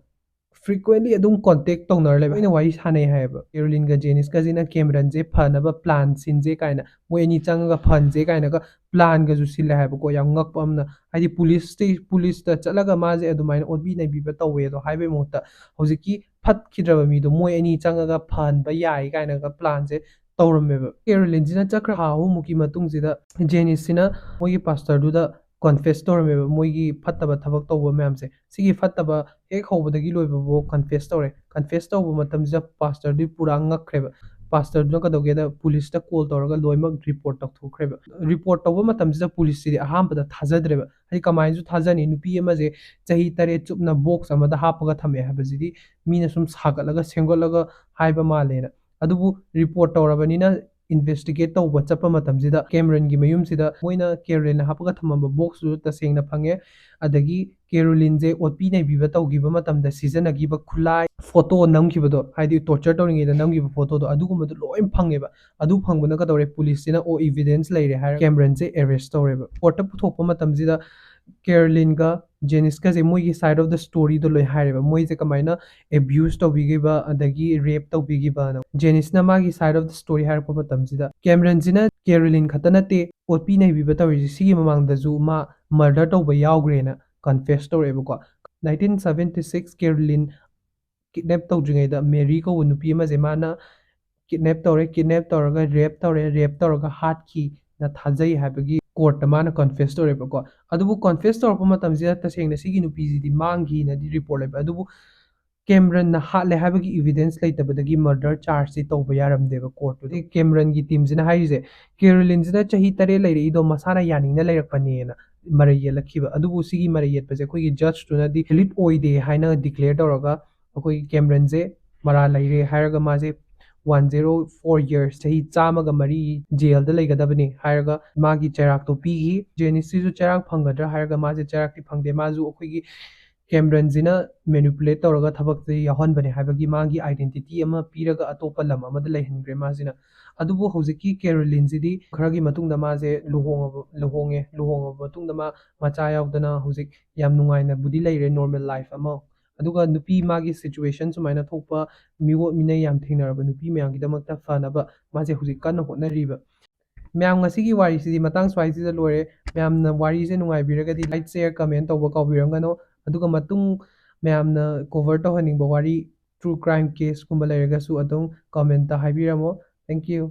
frequently ꯑꯗꯨꯝ contact ꯇꯧꯅꯔ ꯂꯩꯕ, ꯑꯩꯅ ꯋꯥꯔꯤ ꯁꯥꯟꯅꯩ ꯍꯥꯏꯌꯦꯕ꯫ ꯀꯦꯔꯣꯂꯤꯟꯒ ꯖꯦꯅꯤꯁꯀꯁꯤꯅ ꯀꯦꯝꯔꯟꯁꯦ ꯐꯅꯕ plan ꯁꯤꯟꯁꯦ ꯀꯥꯏꯅ, ꯃꯣꯏ ꯑꯅꯤ ꯆꯪꯉꯒ ꯐꯍꯟꯁꯦ ꯀꯥꯏꯅꯒ planꯒꯁꯨ ꯁꯤꯜꯂꯦ ꯍꯥꯏꯕꯀꯣ꯫ ꯌꯥꯝ ꯉꯛꯄ ꯑꯃꯅ, ꯍꯥꯏꯗꯤ ꯄꯨꯂꯤꯁꯇ, ꯄꯨꯂꯤꯁꯇ ꯆꯠꯂꯒ ꯃꯥꯁꯦ ꯑꯗꯨꯃꯥꯏꯅ ꯑꯣꯠꯄꯤ ꯅꯩꯕꯤꯕ ꯇꯧꯋꯦ ꯑꯗꯣ ꯍꯥꯏꯕꯩ ꯃꯍꯨꯠꯇ ꯍꯧꯖꯤꯛꯀꯤ ꯐꯠꯈꯤꯗ꯭ꯔꯕ ꯃꯤꯗꯣ ꯃꯣꯏ ꯑꯅꯤ ꯆꯪꯉꯒ ꯐꯍꯟꯕ ꯌꯥꯏ ꯀꯥꯏꯅꯒ planꯁꯦ ꯇꯧꯔꯝꯃꯦꯕ꯫ ꯀꯦꯔꯣꯂꯤꯟꯁꯤꯅ ꯆꯠꯈ꯭ꯔ ꯊꯥ ꯑꯍꯨꯝꯃꯨꯛꯀꯤ ꯃꯇꯨꯡꯁꯤꯗ ꯖꯦꯅꯤꯁꯁꯤꯅ ꯃꯣꯏꯒꯤ ꯄꯥꯁꯇꯔꯗꯨꯗ confess ꯇꯧꯔꯝꯃꯦꯕ, ꯃꯣꯏꯒꯤ ꯐꯠꯇꯕ ꯊꯕꯛ ꯇꯧꯕ ꯃꯌꯥꯝꯁꯦ꯫ ꯁꯤꯒꯤ ꯐꯠꯇꯕ ꯍꯦꯛ ꯍꯧꯕꯗꯒꯤ ꯂꯣꯏꯕꯐꯥꯎ confess ꯇꯧꯔꯦ꯫ Confess ꯇꯧꯕ ꯃꯇꯝꯁꯤꯗ ꯄꯥꯁꯇꯔꯗꯨ ꯄꯨꯔꯥ ꯉꯛꯈ꯭ꯔꯦꯕ꯫ ꯄꯥꯁꯇꯔꯗꯨꯅ ꯀꯩꯗꯧꯒꯦꯗ, ꯄꯨꯂꯤꯁꯇ call ꯇꯧꯔꯒ ꯂꯣꯏꯅꯃꯛ report ꯇꯧꯊꯣꯛꯈ꯭ꯔꯦꯕ꯫ Report ꯇꯧꯕ ꯃꯇꯝꯁꯤꯗ ꯄꯨꯂꯤꯁꯁꯤꯗꯤ ꯑꯍꯥꯟꯕꯗ ꯊꯥꯖꯗ꯭ꯔꯦꯕ꯫ ꯍꯥꯏꯗꯤ ꯀꯃꯥꯏꯅꯁꯨ ꯊꯥꯖꯅꯤ, ꯅꯨꯄꯤ ꯑꯃꯁꯦ ꯆꯍꯤ ꯇꯔꯦꯠ ꯆꯨꯞꯅ box ꯑꯃꯗ ꯍꯥꯞꯄꯒ ꯊꯝꯃꯦ ꯍꯥꯏꯕꯁꯤꯗꯤ ꯃꯤꯅ ꯁꯨꯝ ꯁꯥꯒꯠꯂꯒ ꯁꯦꯝꯒꯠꯂꯒ ꯍꯥꯏꯕ ꯃꯥꯜꯂꯦꯅ꯫ ꯑꯗꯨꯕꯨ report ꯇꯧꯔꯕꯅꯤꯅ ꯏꯟꯚꯦꯁꯇꯤꯒꯦꯠ ꯇꯧꯕ ꯆꯠꯄ ꯃꯇꯝꯁꯤꯗ ꯀꯦꯃꯔꯟꯒꯤ ꯃꯌꯨꯝꯁꯤꯗ ꯃꯣꯏꯅ ꯀꯦꯔꯣꯂꯤꯟꯅ ꯍꯥꯞꯄꯒ ꯊꯝꯃꯝꯕ ꯕꯣꯛꯁꯇꯨ ꯇꯁꯦꯡꯅ ꯐꯪꯉꯦ꯫ ꯑꯗꯒꯤ ꯀꯦꯔꯣꯂꯤꯟꯁꯦ ꯑꯣꯠꯄꯤ ꯅꯩꯕꯤꯕ ꯇꯧꯈꯤꯕ ꯃꯇꯝꯗ ꯁꯤꯖꯤꯟꯅꯈꯤꯕ ꯈꯨꯠꯂꯥꯏ, ꯐꯣꯇꯣ ꯅꯝꯈꯤꯕꯗꯣ, ꯍꯥꯏꯗꯤ ꯇꯣꯔꯆꯔ ꯇꯧꯔꯤꯉꯩꯗ ꯅꯝꯈꯤꯕ ꯐꯣꯇꯣꯗꯣ, ꯑꯗꯨꯒꯨꯝꯕꯗꯣ ꯂꯣꯏ ꯐꯪꯉꯦꯕ꯫ ꯑꯗꯨ ꯐꯪꯕꯅ ꯀꯩꯗꯧꯔꯦ, ꯄꯨꯂꯤꯁꯁꯤꯅ ꯑꯣ ꯏꯚꯤꯗꯦꯟꯁ ꯂꯩꯔꯦ ꯍꯥꯏꯔ ꯀꯦꯃꯔꯟꯁꯦ ꯑꯦꯔꯦꯁ ꯇꯧꯔꯦꯕ꯫ ꯀꯣꯔꯠꯇ ꯄꯨꯊꯣꯛꯄ ꯃꯇꯝꯁꯤꯗ ꯀꯦꯔꯣꯂꯤꯟꯒ ꯖꯦꯅꯤꯁꯀꯁꯦ ꯃꯣꯏꯒꯤ ꯁꯥꯏꯠ ꯑꯣꯐ ꯗ ꯁ꯭ꯇꯣꯔꯤꯗꯣ ꯂꯣꯏ ꯍꯥꯏꯔꯦꯕ, ꯃꯣꯏꯁꯦ ꯀꯃꯥꯏꯅ ꯑꯦꯕ꯭ꯌꯨꯁ ꯇꯧꯕꯤꯈꯤꯕ ꯑꯗꯒꯤ ꯔꯦꯞ ꯇꯧꯕꯤꯈꯤꯕꯅ꯫ ꯖꯦꯅꯤꯁꯅ ꯃꯥꯒꯤ ꯁꯥꯏꯠ ꯑꯣꯐ ꯗ ꯁ꯭ꯇꯣꯔꯤ ꯍꯥꯏꯔꯛꯄ ꯃꯇꯝꯁꯤꯗ ꯀꯦꯃꯔꯟꯁꯤꯅ ꯀꯦꯔꯣꯂꯤꯟ ꯈꯛꯇ ꯅꯠꯇꯦ ꯑꯣꯠꯄꯤ ꯅꯩꯕꯤꯕ ꯇꯧꯔꯤꯁꯦ, ꯁꯤꯒꯤ ꯃꯃꯥꯡꯗꯁꯨ ꯃꯥ ꯃꯔꯗꯔ ꯇꯧꯕ ꯌꯥꯎꯈ꯭ꯔꯦꯅ ꯀꯟꯐꯦꯁ ꯇꯧꯔꯛꯑꯦꯕꯀꯣ꯫ ꯅꯥꯏꯟꯇꯤꯟ ꯁꯚꯦꯟꯇꯤ ꯁꯤꯛꯁ ꯀꯦꯔꯣꯂꯤꯟ ꯀꯤꯗꯅꯦꯞ ꯇꯧꯗ꯭ꯔꯤꯉꯩꯗ ꯃꯦꯔꯤ ꯀꯧꯕ ꯅꯨꯄꯤ ꯑꯃꯁꯦ ꯃꯥꯅ ꯀꯤꯗꯅꯦꯞ ꯇꯧꯔꯦ, ꯀꯤꯗꯅꯦꯞ ꯇꯧꯔꯒ ꯔꯦꯞ ꯇꯧꯔꯦ, ꯔꯦꯞ ꯇꯧꯔꯒ ꯍꯥꯠꯈꯤꯅ ꯊꯥꯖꯩ ꯍꯥꯏꯕꯒꯤ ꯀꯣꯔꯠꯇ ꯃꯥꯅ ꯀꯟꯐꯦꯁ ꯇꯧꯔꯦꯕꯀꯣ꯫ ꯑꯗꯨꯕꯨ ꯀꯟꯐꯦꯁ ꯇꯧꯔꯛꯄ ꯃꯇꯝꯁꯤꯗ ꯇꯁꯦꯡꯅ ꯁꯤꯒꯤ ꯅꯨꯄꯤꯁꯤꯗꯤ ꯃꯥꯡꯈꯤꯅꯗꯤ ꯔꯤꯄꯣꯔꯠ ꯂꯩꯕ, ꯑꯗꯨꯕꯨ ꯀꯦꯃꯔꯟꯅ ꯍꯥꯠꯂꯦ ꯍꯥꯏꯕꯒꯤ ꯏꯚꯤꯗꯦꯟꯁ ꯂꯩꯇꯕꯗꯒꯤ ꯃꯔꯗꯔ ꯆꯥꯔꯖꯁꯤ ꯇꯧꯕ ꯌꯥꯔꯝꯗꯦꯕ ꯀꯣꯔꯠꯇꯨꯗꯤ꯫ ꯀꯦꯃꯔꯟꯒꯤ ꯇꯤꯝꯁꯤꯅ ꯍꯥꯏꯔꯤꯁꯦ, ꯀꯦꯔꯣꯂꯤꯟꯁꯤꯅ ꯆꯍꯤ ꯇꯔꯦꯠ ꯂꯩꯔꯛꯏꯗꯣ ꯃꯁꯥꯅ ꯌꯥꯅꯤꯡꯅ ꯂꯩꯔꯛꯄꯅꯦꯅ ꯃꯔꯩ ꯌꯦꯠꯂꯛꯈꯤꯕ꯫ ꯑꯗꯨꯕꯨ ꯁꯤꯒꯤ ꯃꯔꯩ ꯌꯦꯠꯄꯁꯦ ꯑꯩꯈꯣꯏꯒꯤ ꯖꯁꯇꯨꯅꯗꯤ ꯚꯦꯂꯤꯗ ꯑꯣꯏꯗꯦ ꯍꯥꯏꯅ ꯗꯤꯀ꯭ꯂꯦꯌꯔ ꯇꯧꯔꯒ ꯑꯩꯈꯣꯏꯒꯤ ꯀꯦꯃꯔꯟꯁꯦ ꯃꯔꯥꯜ ꯂꯩꯔꯦ ꯍꯥꯏꯔꯒ ꯃꯥꯁꯦ ꯋꯥꯟ ꯖꯦꯔꯣ ꯐꯣꯔ ꯌꯔꯁ, ꯆꯍꯤ ꯆꯥꯝꯃꯒ ꯃꯔꯤ ꯖꯦꯜꯗ ꯂꯩꯒꯗꯕꯅꯤ ꯍꯥꯏꯔꯒ ꯃꯥꯒꯤ ꯆꯩꯔꯥꯛꯇꯣ ꯄꯤꯈꯤ꯫ ꯖꯦꯅꯤꯁꯁꯤꯁꯨ ꯆꯩꯔꯥꯛ ꯐꯪꯒꯗ꯭ꯔꯥ ꯍꯥꯏꯔꯒ ꯃꯥꯁꯦ ꯆꯩꯔꯥꯛꯇꯤ ꯐꯪꯗꯦ꯫ ꯃꯥꯁꯨ ꯑꯩꯈꯣꯏꯒꯤ ꯀꯦꯃꯔꯟꯁꯤꯅ ꯃꯦꯅꯤꯄꯨꯂꯦꯠ ꯇꯧꯔꯒ ꯊꯕꯛꯁꯦ ꯌꯥꯎꯍꯟꯕꯅꯦ ꯍꯥꯏꯕꯒꯤ ꯃꯥꯒꯤ ꯑꯥꯏꯗꯦꯟꯇꯤꯇꯤ ꯑꯃ ꯄꯤꯔꯒ ꯑꯇꯣꯞꯄ ꯂꯝ ꯑꯃꯗ ꯂꯩꯍꯟꯈ꯭ꯔꯦ ꯃꯥꯁꯤꯅ꯫ ꯑꯗꯨꯕꯨ ꯍꯧꯖꯤꯛꯀꯤ ꯀꯦꯔꯣꯂꯤꯟꯁꯤꯗꯤ ꯈꯔꯒꯤ ꯃꯇꯨꯡꯗ ꯃꯥꯁꯦ ꯂꯨꯍꯣꯡꯉꯕ, ꯂꯨꯍꯣꯡꯉꯦ꯫ ꯂꯨꯍꯣꯡꯉꯕ ꯃꯇꯨꯡꯗ ꯃꯥ ꯃꯆꯥ ꯌꯥꯎꯗꯅ ꯍꯧꯖꯤꯛ ꯌꯥꯝ ꯅꯨꯡꯉꯥꯏꯅꯕꯨꯗꯤ ꯂꯩꯔꯦ, ꯅꯣꯔꯃꯦꯜ ꯂꯥꯏꯐ ꯑꯃ꯫ ꯑꯗꯨꯒ ꯅꯨꯄꯤ ꯃꯥꯒꯤ ꯁꯤꯆꯨꯋꯦꯁꯟ ꯁꯨꯃꯥꯏꯅ ꯊꯣꯛꯄ ꯃꯤꯑꯣꯠ ꯃꯤꯅꯩ ꯌꯥꯝ ꯊꯦꯡꯅꯔꯕ ꯅꯨꯄꯤ ꯃꯌꯥꯝꯒꯤꯗꯃꯛꯇ ꯐꯅꯕ ꯃꯥꯁꯦ ꯍꯧꯖꯤꯛ ꯀꯟꯅ ꯍꯣꯠꯅꯔꯤꯕ꯫ ꯃꯌꯥꯝ, ꯉꯁꯤꯒꯤ ꯋꯥꯔꯤꯁꯤꯗꯤ ꯃꯇꯥꯡ ꯁ꯭ꯋꯥꯏꯁꯤꯗ ꯂꯣꯏꯔꯦ꯫ ꯃꯌꯥꯝꯅ ꯋꯥꯔꯤꯁꯦ ꯅꯨꯡꯉꯥꯏꯕꯤꯔꯒꯗꯤ ꯂꯥꯏꯛ, ꯁꯤꯌꯔ, ꯀꯃꯦꯟ ꯇꯧꯕ ꯀꯥꯎꯕꯤꯔꯝꯒꯅꯨ꯫ ꯑꯗꯨꯒ ꯃꯇꯨꯡ ꯃꯌꯥꯝꯅ ꯀꯣꯚꯔ ꯇꯧꯍꯟꯅꯤꯡꯕ ꯋꯥꯔꯤ, ꯇ꯭ꯔꯨ ꯀ꯭ꯔꯥꯏꯝ ꯀꯦꯁꯀꯨꯝꯕ ꯂꯩꯔꯒꯁꯨ ꯑꯗꯨꯝ ꯀꯃꯦꯟꯇ ꯍꯥꯏꯕꯤꯔꯝꯃꯣ꯫ Thank you꯫